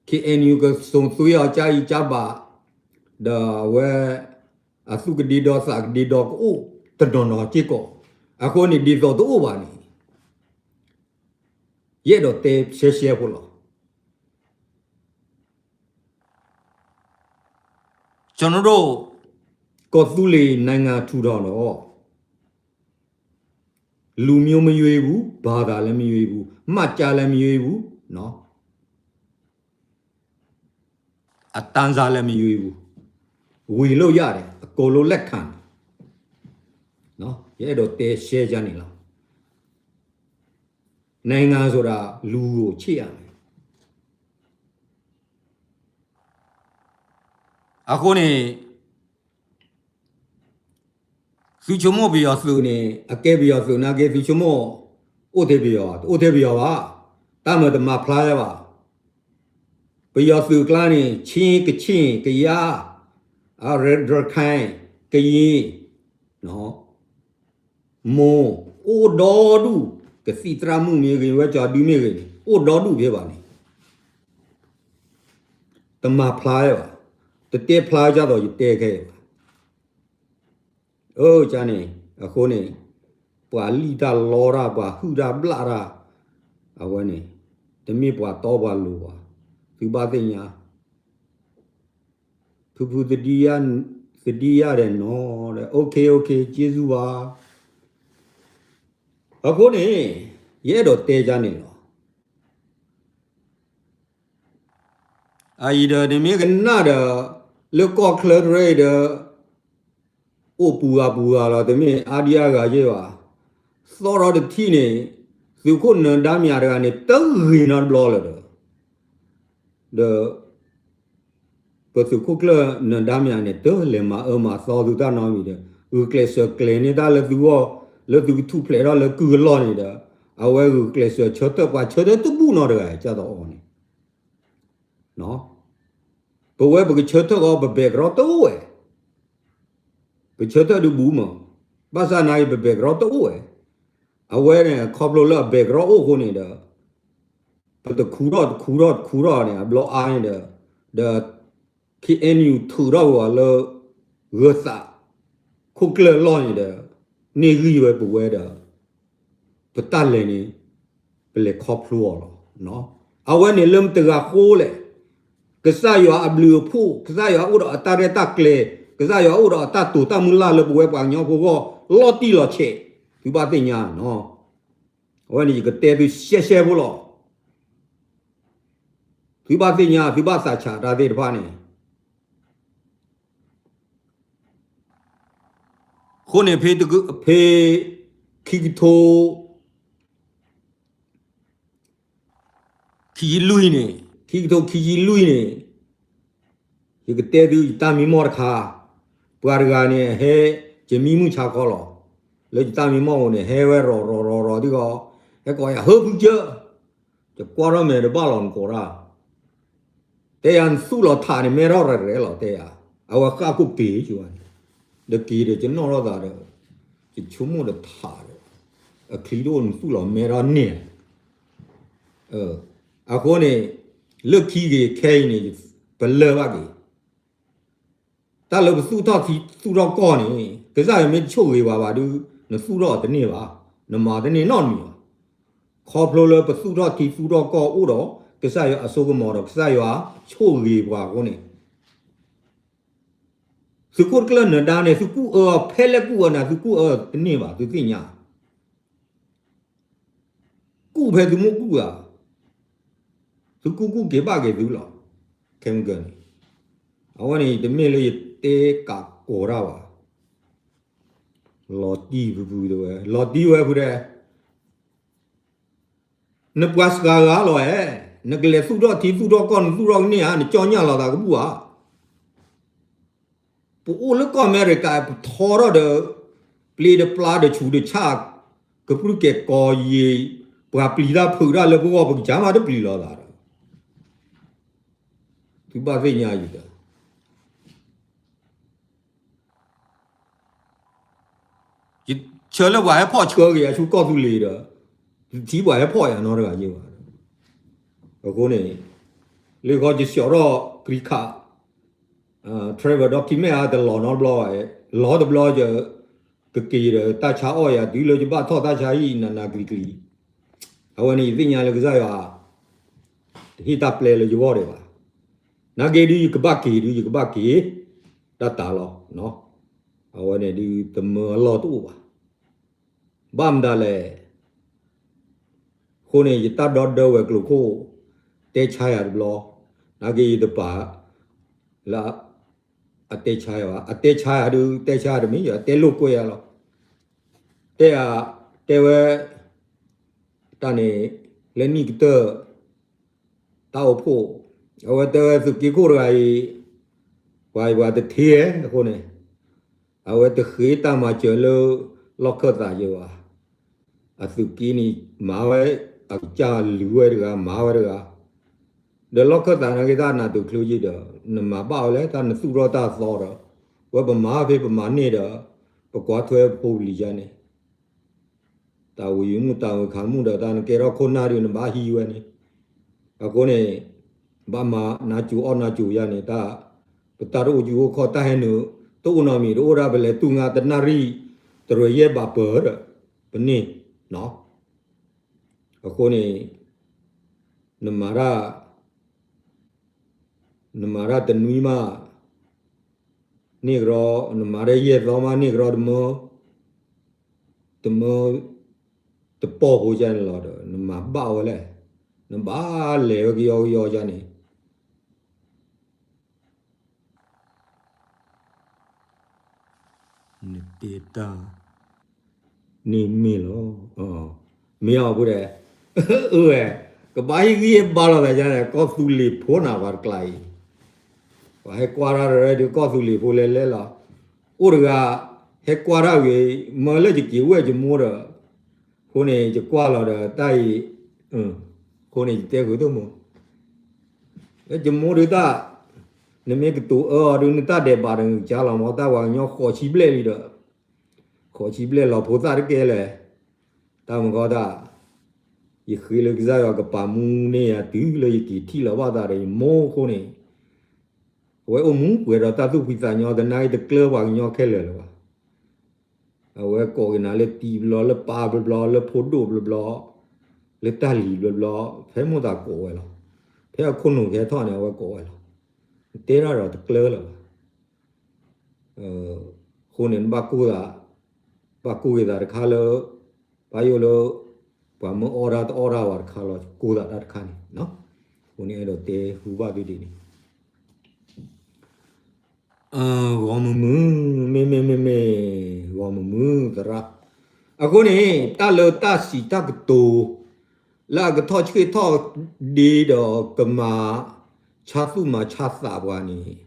K N U ကစိာ်သွံအီၤကါအံၤကါဘၣ်, ဒီးအဝဲ အသူၣ်ကဒ့ဒီသးကဒ့ဒီကအိၣ်တနီၤနီၤစ့ၢ်ကီး, အဃိန့ၣ် ဒ်သိးတအိၣ်ဘၣ်န့ၣ် ယအဲၣ်ဒိးတဲရှဲရှဲဖိလီၤ. ကျွန်တော်တို့ ကီၢ်သူလ့ၤ နိုင်ငံထူထောင်တော့ လူမျိုးမရွေးဘူး, ဘာသာလည်းမရွေးဘူး, မှတ်ကျမ်းလည်းမရွေးဘူးနော်. အတန်းစားလည်းမရွေးဘူး, ဝေလို့ရတယ်, အကုန်လုံးလက်ခံတယ်နော်. ယအဲၣ်ဒိးတဲရှဲကြန့ၣ်လီၤ. နိုင်ငံဆိုတာ လူကိုချစ်ရမယ်. အဃိန့ၣ် သုဆိကမိၣ်ပယီၤသုးန့ၣ် အကဲပယီၤသုးနာ်က့ သုဆိကမိၣ် အိၣ်ထဲပယီၤ, တအိၣ်ထဲပယီၤဘၣ်. တၢ်မၤတမၤဖျါဝဲဘၣ်. ပယီၤသုးကျါန့ၣ် ချင်း, ကချင်, ကယား, ရခိုင်, ကရင်, မွန်, အိၣ်ဒီဒူၣ်, ကသံၣ်သရၣ်မုၣ်မ့ၢ်ဂ့ၤ, ဝဲကၠီဒုမ့ၢ်ဂ့ၤန့ၣ် အိၣ်ဒီဒူၣ်ဖဲဘၣ်န့ၣ် တမၤဖျါဝဲဘၣ်. တတဲဖျါဝဲဒ်သိးယတဲခဲအံၤဘၣ်. အၢ ကန့ၣ် အဃိန့ၣ် ပှၤလံၣ်တၢ်လီတၢ်, ပှၤဟုၣ်တၢ်ဘျၣ်တၢ်, အဝဲန့ၣ် တမ့ၢ်ပှၤတီပှၤလိၤဘၣ်. သုဘၣ်သ့ၣ်ညါ ဖုဖု သတိရတယ်နော်, OK OK ကျေးဇူးပါ. အဃိန့ၣ် ယအဲၣ်ဒိးတဲကန့ၣ်လီၤ. အအံၤဒီး နမ့ၢ်ကနၣ်ဒီး လၢကီၢ်ချၢတရၢအံၤဒီး အိၣ်ပူၤဂၤပူၤဂၤလီၤ, တမ့ၢ်အါဒံအါဂၤယဲၢ်ဘၣ်. သီၣ်ထီၣ်တထံၣ်န့ၣ် သုးခိၣ်နၢၤဒါမၠးတဂၤန့ၣ် တဂ့ၤနီတဘျီလၢၤဒီး ဒီး ပသုးခိၣ်ကျၢၢ်နၢၤဒါမၠးန့ၣ် တလဲၤမၤအၢမၤသီသုတၢ်နီတမံၤဒီး ဂုာ်ကျဲးစၢးကျဲၤန့ၢ်တၢ်လၢသုဂီၢ် လၢသုကထူၣ်ဖျဲးထီၣ်လၢကုၢ်အလီၢ်န့ၣ်ဒီး အဝဲဂုာ်ကျဲးစၢးဆၢထၢၣ်ပှၤဆၢထၢၣ်တဘူၣ်နီတဂၤ ကၢ်သီအီၤန့ၣ် ပဝဲပကဆၢထၢၣ်ဃီ ပ background တအိၣ်ဝဲ, ပဆၢထၢၣ်ဒုးဘူးမး, ဘၣ်ဆၣ်နာ်က့ ပ background တအိၣ်ဝဲ, အဝဲန့ၣ် ခီဖျိလၢအ background အိၣ်အဃိန့ၣ်ဒီး ပတခူထီၣ်တခူထီၣ်တခူထီၣ်န့ၣ် အဘျီအါန့ၣ်ဒီး ဒီး K N U ထုးထီၣ်ဝဲလၢ ဂၢၤသး ခိၣ်ကျၢၢ်အလီၢ်န့ၣ်ဒီး န့ၢ်ဂံၢ်ဝဲပဝဲဒီး ပတၢ်လဲၤန့ၣ် ပလဲၤခီဖျိအီၤလီၤ. အဝဲန့ၣ်လၢမတၤတဂၤဃိလဲၣ်, ကစၢ်ယွၤအဘျုးအဖှိၣ်, ကစၢ်ယွၤအိၣ်ဒီးအတၢ်ရဲၣ်တၢ်ကျဲၤ, ကစၢ်ယွၤအိၣ်ဒီးအတၢ်တိာ်တၢ်မုၢ်လၢ်လၢပဝဲပှၤကညီဖိအဂီၢ် လီၤတံၢ်လီၤဆဲး, သုဘၣ်သ့ၣ်ညါနီၤ. အဝဲန့ၣ်ယကတဲသုရှဲရှဲဖိလီၤ. သုဘၣ်သ့ၣ်ညါ သုဘၣ်သးဆးတၢ်သ့ၣ်တဖၣ်န့ၣ် အဃိန့ၣ် ဖဲ ဖဲ ခံကထိ ခံဆံလွံၢ်န့ၣ်, ခံကထိခံဆံလွံၢ်န့ၣ် ယကတဲသုယတၢ်မံမီၢ်တခါ, ပှၤတဂၤန့ၣ် အဟဲ ယမံမုၢ်ဆါခီလီၤ, လၢယတၢ်မံမီၢ်ပူၤန့ၣ် ဟဲဝဲရီၤရီၤရီၤရီၤဒ်ဂီၤ, ဟဲကိးယၤ ဟၢဖုကၢ, ယကွၢ်ထီၣ်မဲာ်တဘၣ်လီၤနကိးတၢ်, တဲယၤနသူၣ်လီၤထးန့ၣ် မဲထီၣ်ရဲၣ်ရဲၣ်လီၤ တဲယၤ, အဝဲဃၣ်ခိၣ်က့ၤကဝဲန့ၣ်, ဒီးက့ၤဒီးကနီၣ်ထီၣ်သးဒီး, ယဆိကမိၣ်ဒီးထးဒီး, အချံတအိၣ်နသူၣ်လီၤမဲထီၣ်န့ၣ်, အဃိန့ၣ်, လၢခံက့ၤခဲအံၤန့ၣ်, ပလၢၢ်ဘၣ်က့ၤ တၢ်လၢပသူၣ်ထီၣ်ထံသူၣ်ထီၣ်ကီၢ်န့ၣ် ကစၢ်ယွၤမ့ၢ်တဆိၣ်ဂ့ၤပှၤဘၣ်ဒီး နသူၣ်ထီၣ်တန့ၢ်ဘၣ်, နမၤတန့ၢ်နီတမံၤဘၣ်. ခီဖျိလၢပသူၣ်ထီၣ်ထံသူၣ်ထီၣ်ကီၢ်အိၣ်ဒီး ကစၢ်ယွၤအစိကမီၤဒီး ကစၢ်ယွၤဆိၣ်ဂ့ၤပှၤအဃိန့ၣ်, သုးခိၣ်တကျၢၢ်နၢၤဒါန့ၣ် သုကူၣ်အၢအီၤ ဖဲလဲၣ်ကူၣ်အၢနၤ သုကူၣ်အၢတန့ၢ်ဘၣ် သုသ့ၣ်ညါ ကူၣ်ဖဲသုမိၢ်ကူၣ်ဧါ, သုကူၣ်ကူၣ်က့ၤဘၣ်က့ၤသုလီၤ, ခဲမုၢ်ကၢန့ၣ်, အဝဲန့ၣ် တမ့ၢ်လၢယတဲကးကိးတၢ်ဘၣ်, လီၤတံၢ်ဖုဖုတဲဝဲ လီၤတံၢ်ဝဲဖုတဲ, နပှၤစှၤဂၤလီၤဧါ, နကလဲၤသူၣ်ထီၣ်ထံသူၣ်ထီၣ်ကီၢ် နသူၣ်ထီၣ်ကန့ၢ်ဧါ နကၠီညၣ်လီၤသးကဘူၣ်ဧါ ပအိၣ်လၢကီၢ်အမဲရကၤ ပထီထီၣ်ဒီး ပျ့ၤဒီးပျါဒီးဆူးဒီးဆၣ်, ကပြုၢ်ကဲၤကီယံၤ, ပှၤပျံၤတၢ်ဖုးတၢ်လၢပဂီၢ် ပကစၢ်မးတပျံၤလီၤသးဒီး, သုဘၣ်သ့ၣ်ညါယံၤဒီး ယဆၢလၢပှၤဟဲဖီၣ်ဆှၢက့ၤယၤဆူကီၢ်သူလ့ၤဒီး, ယထံၣ်ပှၤဟဲဖီၣ်ယၤနီတဂၤယ့ၢ်ဘၣ်. အဃိန့ၣ်, လၢဃီယဆှၢထီၣ် green card, travel document အတလီၤနီတဘျီဘၣ်, လီၤတဘျီယကက့ၤဒီးတၢ်ဆါအီၣ်ယၤ တုၤလၢယဘၣ်ထီၣ်တၢ်ဆါဟံၣ်နးနးကျံၤကျံၤ, အဝဲန့ၣ်ယသ့ၣ်ညါလၢကစၢ်ယွၤ တဟ့ၣ်တၢ်ပျဲလၢယဂီၢ်ဒံးဘၣ်. နာ်က့ဒုးယကဘၣ်က့ၤဒုးယကဘၣ်က့ၤ, တၢ်တၢ်လီၤ, အဝဲန့ၣ်ဒုးတမၢအလီၢ်တအိၣ်ဘၣ်. ဘၣ်မတၤလဲၣ်, အဃိန့ၣ် ယတၢ်ဒီဒၢဝဲၤကျိၤခိၣ်, တဲဆါယၤတဘျီ, နာ်က့ယတပာ် လၢ အတဲဆါယၤဘၣ်, အတဲဆါယၤဒုး တဲဆါယၤတမ့ၢ် အတဲလိာ်ကွဲယၤလီၤ. တဲယၤ, တဲဝဲ တၢ်န့ၣ် လၢနံၣ်ကတၢၢ် တၢ်အိၣ်ဖှိၣ်, အဝဲတဲဝဲသုးက့ခိၣ်တဂၤအံၤ, ပှၤပှၤတထ့အဃိန့ၣ်, အဝဲတဃ့တၢ်မၤစၢၤလၢ လီၢ်ခၢၣ်သးယဲဘၣ်. အသုးက့န့ၣ် မၤဝဲ, အကစၢ်လုၢ်ဝဲတဂၤ မၤဝဲတဂၤ, ဒီးလီၢ်ခၢၣ်သးနာ်က့တၢ်နးတုၤချုးယံၤဒီး နမၤဘၣ်ဝဲလဲၣ် တၢ်နသူၣ်ထီၣ်တၢ်သီဒီး, ဝဲပမၤဖဲပမၤန့ၢ်ဒီး, ပကွၢ်ထွဲဖိပလံၤယါန့ၣ် တၢ်ဝံၤမုၣ်တၢ်ဝံၤခးမုၣ်ဒီး တၢ်နကဲထီၣ်ခိၣ်နၢ်ဒုးနဘၣ်ဟံးဝဲန့ၣ်, အဃိန့ၣ်, ဘၣ်မၤနါစိၤအီၣ်နါစိၤယါန့ၣ် တၢ်, ပတၢ်တအိၣ်ကူအိၣ်ခီၣ် တၢ်ဟဲနုာ်, တအိၣ်နီတမံၤ တအိၣ်ဒၣ်ပလဲၤတူၢ်ငါတနၣ်ရံၣ်, တရဲၤယဲၢ်ဘၣ်ပၢၢ်ဒီး, ပန့ၢ်, အဃိန့ၣ်, နမၤတၢ် နမၤတၢ်တနွံမး, န့ၢ်ကရီ, နမၤတၢ်ယဲၢ်သီမး န့ၢ်ကရီတမၢ, တမၢ, တပီၢ်ဖိယါန့ၣ်လီၤဒီး နမၤဘၣ်ဝဲလဲၣ်, နဘၣ်လဲၤဝဲကယီကယီယါန့ၣ် နတဲတၢ်, န့ၣ်မ့ၢ်လီၤ, မ့ၢ်အီၤဖိဒီး, အၢဝဲ, ကဘၣ်ဟံးဂံၢ်ဟ့ၣ်ဘါလိာ်သးယါန့ၣ် ကီၢ်သူလ့ၤဖိနၤပှၤတကျါအံၤ, ပှၤဟဲကွၢ်တၢ်ရဲဒုးကီၢ်သူလ့ၤဖိလဲၤလဲၤလီၤ, အိၣ်တဂၤ, ဟဲကွၢ်တၢ်ဂ့ၤ, မၢလၢယက့ၤဝဲၢ်ယမိၢ်ဒီး, အဃိန့ၣ် ယကွၢ်လီၤဒီးတၢ်အံၤ, အဃိန့ၣ် ယတဲဃုာ်သိၣ်မိၢ် လၢယမိၢ်ဒုးတၢ်, နမ့ၢ်ကတိၤအၢအီၤဒုး နတၢ်ဒဲးဘးဒီးနကစၢ်လီၤမး တၢ်ပှၤကညီဃိးဆံဘျဲၣ်လံဒီး, ဃိးဆံဘျဲၣ်လီၤဖိသၣ်တကဲလဲၣ်, တၢ်မကီတၢ်, ယဃ့လၢကစၢ်ယွၤကပာ်မူန့ၢ်ယၤတုၤလၢယက့ၤထံၣ်လီၤဘၣ်သးဒီးယမိၢ်အဃိန့ၣ်, အဝဲအိၣ်မူပှဲၤဒီးတၢ်သူၣ်ဖှံသးညီ တနာ်အံၤတကျၢၤပှၤကညီခဲလၢာ်လၢၤဘၣ်. အဝဲကိးက့ၤနၤလၢတံၤဘျီ လၢပၢ်ဘျီဘျီ လၢဖိဒိၣ်ဘျီဘျီ, လၢတၢ်လံၤဘျီဘျီ, ဖဲမိၢ်သးကိးဝဲလီၤ. ဖဲအခိၣ်နူာ်ကဟဲထီၣ်န့ၣ် အဝဲကိးဝဲလီၤ. နတဲတၢ်ဒီးတကျၢၤလၢၤဘၣ်. အဃိန့ၣ် နဘၣ်ကိၢ်သး, ဘၣ်ကိၢ်က့ၤသးတခါလၢ, ဘၣ်ယိၣ်လၢ, ပှၤမၢအီၣ်တၢ်တအီၣ်တၢ်ဝဲတခါလီၤ ကိၢ်သးတၢ်တခါန့ၣ်, အဃိန့ၣ်အဲၣ်ဒိးတဲဟူဘၣ်သုဒ်န့ၣ် ဂီၤမုာ်မုာ်, မ့မ့ၢ်မ့မ့ၢ်, ဂီၤမုာ်မုာ်သရၣ်, အဃိန့ၣ် တၢ်လၢတၢ်စံးတၢ်ကတိၤ, လၢအကထီၣ်ဆှ့ၣ်ထီၣ်ဒ့ဒီးကမၤ, ဆါသူၣ်မၤဆါသးပှၤန့ၣ်,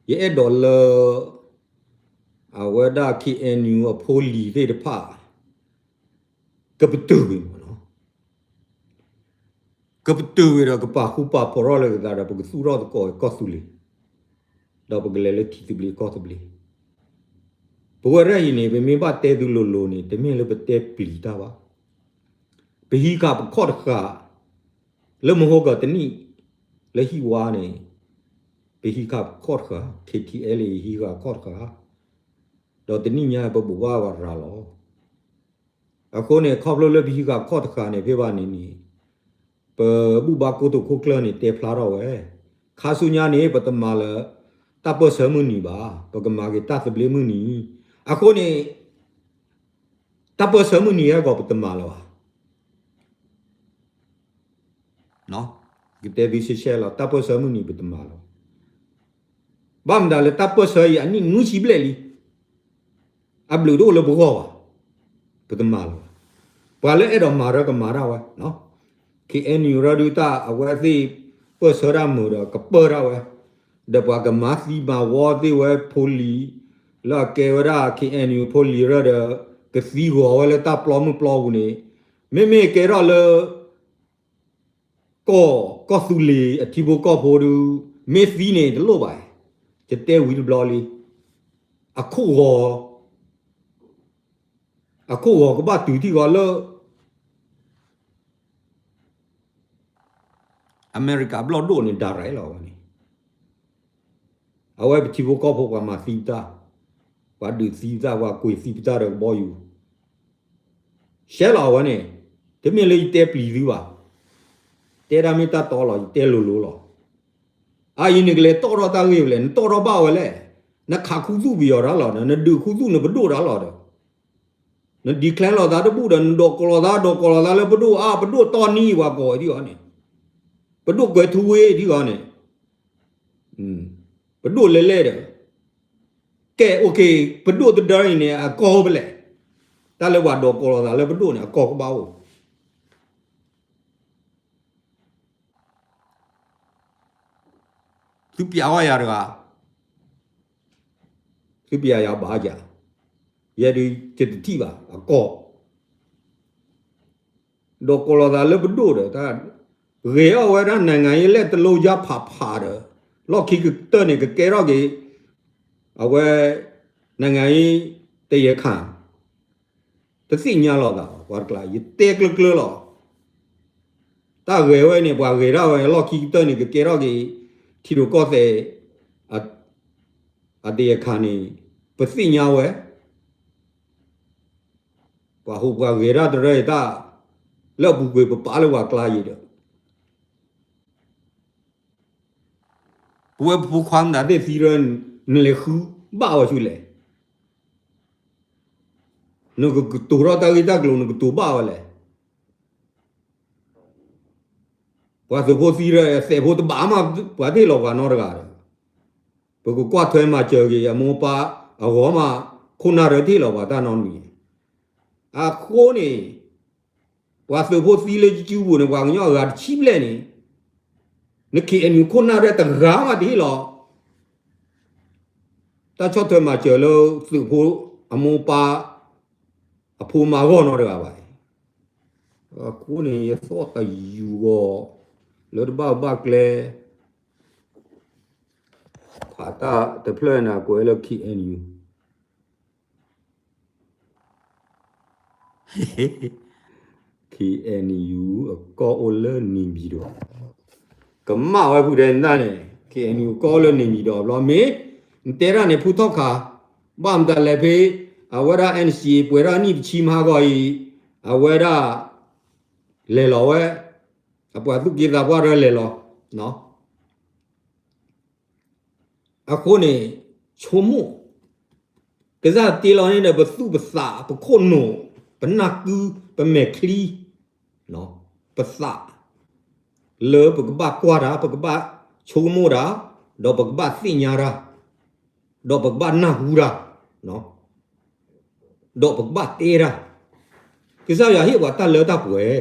ယအဲၣ်ဒိးလၢ, အဝဲဒၣ် ခ့ၣ်အဲၣ်ယူၣ် အဖိလံၤသ့ၣ်တဖၣ်, ကပတုာ်ကွံာ်မးလီၤ. ကပတုာ်ဝဲဒီးကပာ်ဃူပာ်ဖိးထီၣ်လၢကသးဒီး ပကသူၣ်ထီၣ်သကိးကီၢ်သူလ့ၤ, ဒီးပကလဲၤလၢထံသဘျ့ကီၢ်သဘျ့. ပဝဲဒၣ်အံၤန့ၣ် ပမ့ၢ်ဘၣ်တဲသုလိၤလိၤန့ၣ် တမ့ၢ်လၢပတဲပျံၤတၢ်ဘၣ်. ပဟံးဃာ်ပခီၣ်တဃာ် လၢမဟိကတနံၣ် လၢဟံၣ်ဝါန့ၣ် ပဟံးဃာ်ပခီၣ်တဃာ်, ခ့ထံအဲလ့ဟံးဃာ်ခီၣ်တဃာ်, ဒီးတနံၣ်ညါပဘိးဘၣ်ဝဲရၤလီၤ. အဃိန့ၣ် ခီဖျိလၢပဟံးဃာ်ခီၣ်တဃာ်န့ၣ် ဖဲဘၣ်န့ၣ်န့ၣ် ပဘူၣ်ဘါကိတိာ်ခိၣ်ကျၢၢ်န့ၣ် တဲဖျါထီၣ်ဝဲ, ခါဆူညါန့ၣ် ပတမၤလၢ တၢ်ပၢၢ်ဆၢမုၢ်နံၤဘၣ်, ပကမၤက့ၤတၢ်သဘျ့မုၢ်နံၤ. အဃိန့ၣ် တၢ်ပၢၢ်ဆၢမုၢ်နံၤဟဲကီး ပတမၤလၢၤဘၣ်. ကတဲဘံရှဲရှဲလီၤ, တၢ်ပၢၢ်ဆၢမုၢ်နံၤပတမၤလၢၤဘၣ်. ဘၣ်မတၤလၢတၢ်ပၢၢ်ဆၢအံၤ အနံၣ်နွံဆံဘျဲၣ်လံ, အဘျုးတအိၣ်လၢပဂီၢ်ဘၣ်, ပတမၤလၢၤဘၣ်. ပှၤလၢအဲၣ်ဒိးမၤရၢကမၤတၢ်ဝဲ, KNU ရၢဒုးတၢ်အဝဲသ့ၣ်ပၢၢ်ဆၢတၢ်မုာ်ဒီးကပၢၢ်တၢ်ဝဲ, ဒီးပှၤကမၤသံမၤဝီသ့ၣ်ဝဲဖိလံၤ လၢအကဲဝဲဒၣ် KNU ဖိလံၤရၢဒီး ကသံဂီၤဝဲလၢတၢ်ပျီမုၢ်ပျီပူၤန့ၣ်, မ့မ့ၢ်ကဲထီၣ်လၢ ကီၢ် ကီၢ်သူလ့ၤအထံဖိကီၢ်ဖိဒုး မ့ၢ်သံန့ၣ်တလိၣ်ဘၣ်, ယတဲဝံၤတဘျီလံ, အခိၣ်ဂီၤ အခိၣ်ဂီၤကဘၣ်တုၤထံၣ်ဂီၤလၢ အမဲရကၤဘျီၣ်ဒိၣ်န့ၣ် direct လီၤဝဲန့ၣ်, အဝဲပထံဖိကီၢ်ဖိပှၤမၤသံပတၢ်, ပှၤဒုးသံပတၢ် ပှၤကွံာ်သံပတၢ်ဒီးကဘီယူၤ ရှဲလီၤအဝဲန့ၣ်, တမ့ၢ်လၢယတဲပျံၤသုဘၣ်, တဲဒၣ်မ့ၢ်တၢ်တီလီၤ ယတဲလိၤလိၤလီၤ. အအံၤနကလဲၤတီၣ်ထီၣ်တၢ်ဂ့ၢ်ဖဲလဲၣ်, နတီၣ်ထီၣ်ဘၣ်ဝဲလဲၣ်, နခးခူသူၣ်ပယီၤတၢ်လီၤဒီး နဒုးခူသူၣ်နပဒိၣ်တၢ်လီၤဒီး န declare လိာ်သးတဘူၣ်ဒီး နဒိးကိးလိာ်သး ဒိးကိးလိာ်သးလၢပဒိၣ်အါ ပဒိၣ်တီနံၤ ပှၤကိးဝဲဒ်အံၤန့ၣ်, ပဒိၣ်ကွဲးထူဝ့ဒ်အံၤန့ၣ်, ပဒိၣ်လဲၤလဲၤဒီး ကဲ okay ပဒိၣ်တဒၢအံၤန့ၣ် အကီၢ်အိၣ်ဖဲလဲၣ်, တၢ်လၢပှၤဒိးကိးလိာ်သးလၢပဒိၣ်န့ၣ် အကီၢ်ကဘၣ်အိၣ် သုပျးဝဲယၤတဂၤ, သုပျးယၤဘၣ်ယၤ, ယဲဒုးယတထံၣ်ဘၣ် အကီၢ်, ဒိးကိးလိာ်သးလၢပဒိၣ်ဒီး တၢ်ဂဲၤအီၣ်ဝဲဒၣ် နိုင်ငံရေးလက်တလုံး ယါဖးဖးဒီး လီၢ်ခံကတၢၢ်န့ၣ် ကကဲထီၣ်က့ၤ အဝဲ နိုင်ငံရေးတရားခံ တသ့ၣ်ညါလိာ်သး ပှၤတကျါ ယတဲကျၢၤကျၢၤလီၤ. တၢ်ဂဲၤဝဲန့ၣ် ပှၤဂဲၤဒၣ်ဝဲ လီၢ်ခံကတၢၢ်န့ၣ် ကကဲထီၣ်က့ၤ ထံဒိၣ်ကီၢ်သဲး အတရားခံန့ၣ် ပသ့ၣ်ညါဝဲ, ပှၤဟူးပှၤဂဲၤတၢ်တရၢအံၤတၢ် လၢအပူၤကွံာ်ပပာ်လၢပှၤကျါယံၤဒီး ပဝဲပဖိခွါမတၤသ့ၣ်သံရၢ နလဲၤဃုဘၣ်ဝဲဆူလဲၣ်, နကကတိၤထီၣ်တၢ်ဂ့ၢ်တၢ်ကျိၤ နကတိၤဘၣ်ဝဲလဲၣ်. ပှၤသုးဖိသံရၢ သဲးဖိတဘၣ်မး ပှၤတဟ့ၣ်လီၤပှၤနီတဂၤဒီး ပကကွၢ်ထွဲမၤစၢၤက့ၤ အမိၢ်ပၢ်အဂီၢ်မး ခိၣ်နၢ်ရၢတဟ့ၣ်လီၤပှၤတၢ်နီတမံၤ. အဃိန့ၣ် ပှၤသုးဖိသံလၢကၠူပူၤန့ၣ် ပှၤကညီအဂၤတဆံဘျဲၣ်န့ၣ် န KNU ခိၣ်နၢ်ရၢတဂၤမးတဟ့ၣ်လီၤ တၢ်ဆီၣ်ထွဲမၤစၢၤလၢသုးဖိအမိၢ်ပၢ် အဖိမါဂီၢ်နီတဂၤဘၣ်. အဃိန့ၣ် ယသီၣ်တယူၤဂီၤ လၢတဘၣ်ဘၣ်ကျဲ ဖးတၢ်တဖျၢၣ်န့ၣ် ကွဲးလၢ KNU KNU အကီၢ်အိၣ်လၢန့ၣ်ပၠံၤဒီး ကမၣ်ဝဲဖုတဲနၢ်န့ၣ် KNU ကီၢ်အိၣ်လၢန့ၣ်ပၠံၤဒီးဘျီ မ့ၢ်နတဲတၢ်န့ၣ် ဖုထီၣ်ခါ ဘၣ်မတၤလဲၣ်ဖဲ အဝဲဒၣ် NCA ပှဲၤဒၣ်နံၣ်တဆံမဟါဂီၤအံၤ အဝဲဒၣ် လဲၤလီၤဝဲ အပှၤသူၣ်က့သးပှၢ်တၢ်လဲၤလီၤ အဃိန့ၣ် ဆိကမိၣ် ကစၢ်တ့လီၤန့ၣ်ဒီး ပသူၣ်ပသး ပခိၣ်နူာ် ပနၢ်ကု ပမဲာ်ချံ ပသး လၢပကဘၣ်ကွၢ်တၢ် ပကဘၣ်ဆိကမိၣ်တၢ် ဒီးပကဘၣ်သ့ၣ်ညါတၢ် ဒီးပကဘၣ်နၢ်ဟူတၢ် ဒီးပကဘၣ်တဲတၢ် ကစၢ်ယွၤဟ့ၣ်ပှၤတၢ်လၢတၢ်ပှဲၤ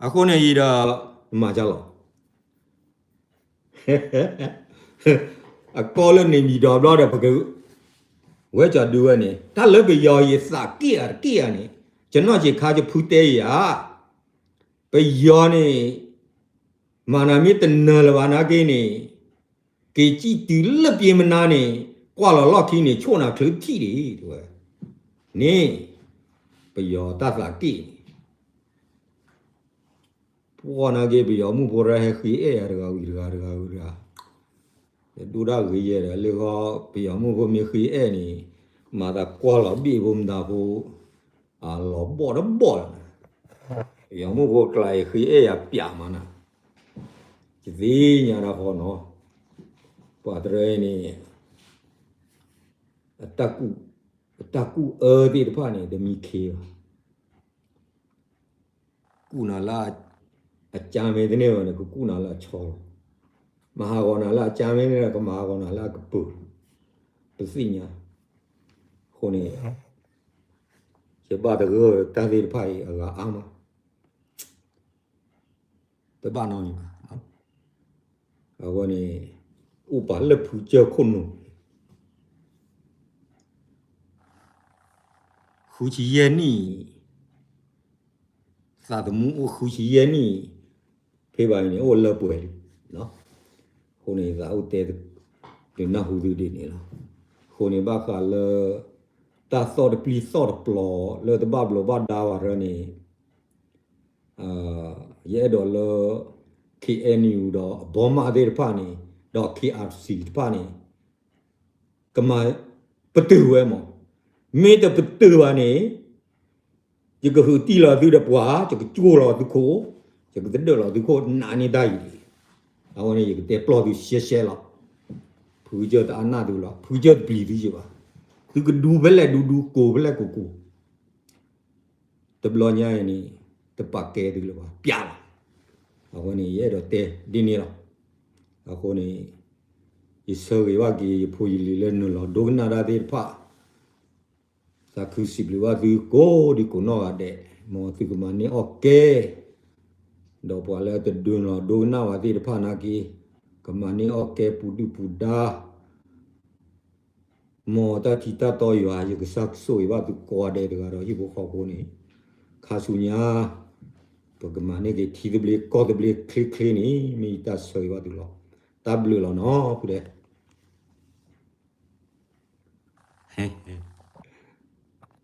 အဃိန့ၣ်အံၤဒီး မၤကလီၤ အကီၢ်လၢန့ၣ်မံၤဒီးဘျီဒီး ပက ဝဲကၠီဒုဝဲန့ၣ် တၢ်လၢပယီၤယသးက့ၣ်ဧါတက့ၣ်ဧါန့ၣ် ကနီၣ်ဆံးခါယဖုတဲယၤ ပယီၤန့ၣ် မၤနၤမ့ၢ်တနၢၤလၢၤဘၣ်နာ်က့န့ၣ် က့ၤစံၣ်တုၤလၢပျ့ၤမနါန့ၣ် ကွၢ်လီၤလီၢ်ခံန့ၣ် ဆိၣ်နၤချုးထံၣ်ဒံး တဲဝဲ န့ၣ် ပယီၤတၢ်သးက့ၣ်န့ၣ် ပှၤနာ်က့ ပယီၤမုၣ်ဖိရၢဟဲဃ့အဲၣ်ယၤတဂၤဝံၤတဂၤတဂၤဝံၤတဂၤ ဒိၣ်ဒၣ်ဂ့ၤယဲၢ်ဒီး လၢဃီ ပယီၤမုၣ်ဖိမ့ၢ်ဃ့အဲၣ်န့ၣ် မၤသးကွၢ်လီၤဘ့ၣ်ဖိမတၤဖိ အလီၤဘီၣ်တဘီၣ်လီၤ. ပယီၤမုၣ်ဖိကျါအံၤဃ့အဲၣ်ယၤပျးမးနၤ ယသ့ၣ်ညါတၢ်ဃီနီၤ ပှၤတရၢအံၤန့ၣ် အတၢ်ကူၣ်အၢသ့ၣ်တဖၣ်န့ၣ် တမံခ့ဘၣ် ကူၣ်နၤလၢအကၢ်မ့ၢ်တန့ၢ်ဘၣ်န့ၣ် ကကူၣ်နၤလၢအဆီလီၤ. မၤဟးဂီၤနၤလၢအကၢ်မ့ၢ်န့ၣ် ကမၤဟးဂီၤနၤလၢအကပၢၤလီၤ. ပသ့ၣ်ညါ အဃိန့ၣ် ယဘၣ်သဂၢၢ်တၢ်သ့ၣ်တဖၣ်အံၤအဂၤအါမး တဘၣ်နီတမံၤဘၣ်. အဝဲန့ၣ် အိၣ်ပာ်လၢဖုကၢၢ်ခိၣ်နူာ် ဃုဆံယဲၢ်နံၣ် သးသမူအိၣ်ဃုဆံယဲၢ်နံၣ် ဖဲဘၣ်အံၤန့ၣ် အိၣ်လၢပှဲၤလံ. အဃိန့ၣ် သးအိၣ်တဲ ဒုးနၢ်ဟူသုဒ်န့ၣ်လီၤ. အဃိန့ၣ် ဘၣ်ဃးလၢ တၢ်သီၣ်တပျံၤသီၣ်တပျီၤ လၢတဘၣ်ဘျီးဘၣ်ဒါဝဲရၢန့ၣ် ယအဲၣ်ဒိးလၢ K N U ဒီးအဘီမးသ့ၣ်တဖၣ်န့ၣ် ဒီး K R C တဖၣ်န့ၣ် ကမၤပတုာ်ဝဲမး, မ့ၢ်တပတုာ်ဘၣ်န့ၣ် ယကဟုးတံၢ်လီၤသုဒီးပှၤ, ယကကၠိလီၤသုခိၣ်, ယကတဒၢးလီၤသုခိၣ် နးန့ၢ်တၢ်အံၤ, အဝဲန့ၣ် ယကတဲပျီသုရှဲရှဲလီၤ. ဖုကစၢၢ်တအါနၢ်သုလီၤ, ဖုကစၢၢ်တပျံၤသုယဘၣ်, သုကဒူဖဲလဲၣ်ဒူဒူ ကိးဖဲလဲၣ်ကိးကိး တဘျီညါအံၤန့ၣ် တပာ်ကဲသုလၢၤဘၣ် ပျးလီၤ. အဝဲန့ၣ် ယအဲၣ်ဒိးတဲဒ်န့ၣ်လီၤ. အဃိန့ၣ် ယဆၢဂ့ၤဘၣ်က့ၤ ယဖိယလံၤလၢနုာ်လီၤဒိကနၣ်တၢ်သ့ၣ်တဖၣ်, သးခုစံးဘျုးဘၣ်သုကိးဒံကိးနီၢ်ဂၤဒဲး, မ်သုကမၤန့ၢ်အီၣ်ကဲ, ဒီးပှၤလၢတဒုးလီၤဒိကနၣ်ဘၣ်သ့ၣ်တဖၣ်နာ်က့, ကမၤန့ၢ်အီၣ်ကဲပူၤဒုၣ်ပူၤဒါ မ်တၢ်ထံတၢ်တီယွၤ ယကစၢ်ဆိၣ်ဂ့ၤဘၣ်သုကိးဂၤဒဲးတဂၤဒီးဟံၣ်ဖိဃီဖိန့ၣ်, ခါဆူညါ ပကမၤန့ၢ်က့ၤထံသဘျ့ကီၢ်သဘျ့ချ့ချ့န့ၣ် မ့ၢ်ယတၢ်ဆၢဂ့ၤဘၣ်သုလီၤ. တၢ်ဘျုးလီၤနီၤ ဖုဒဲး.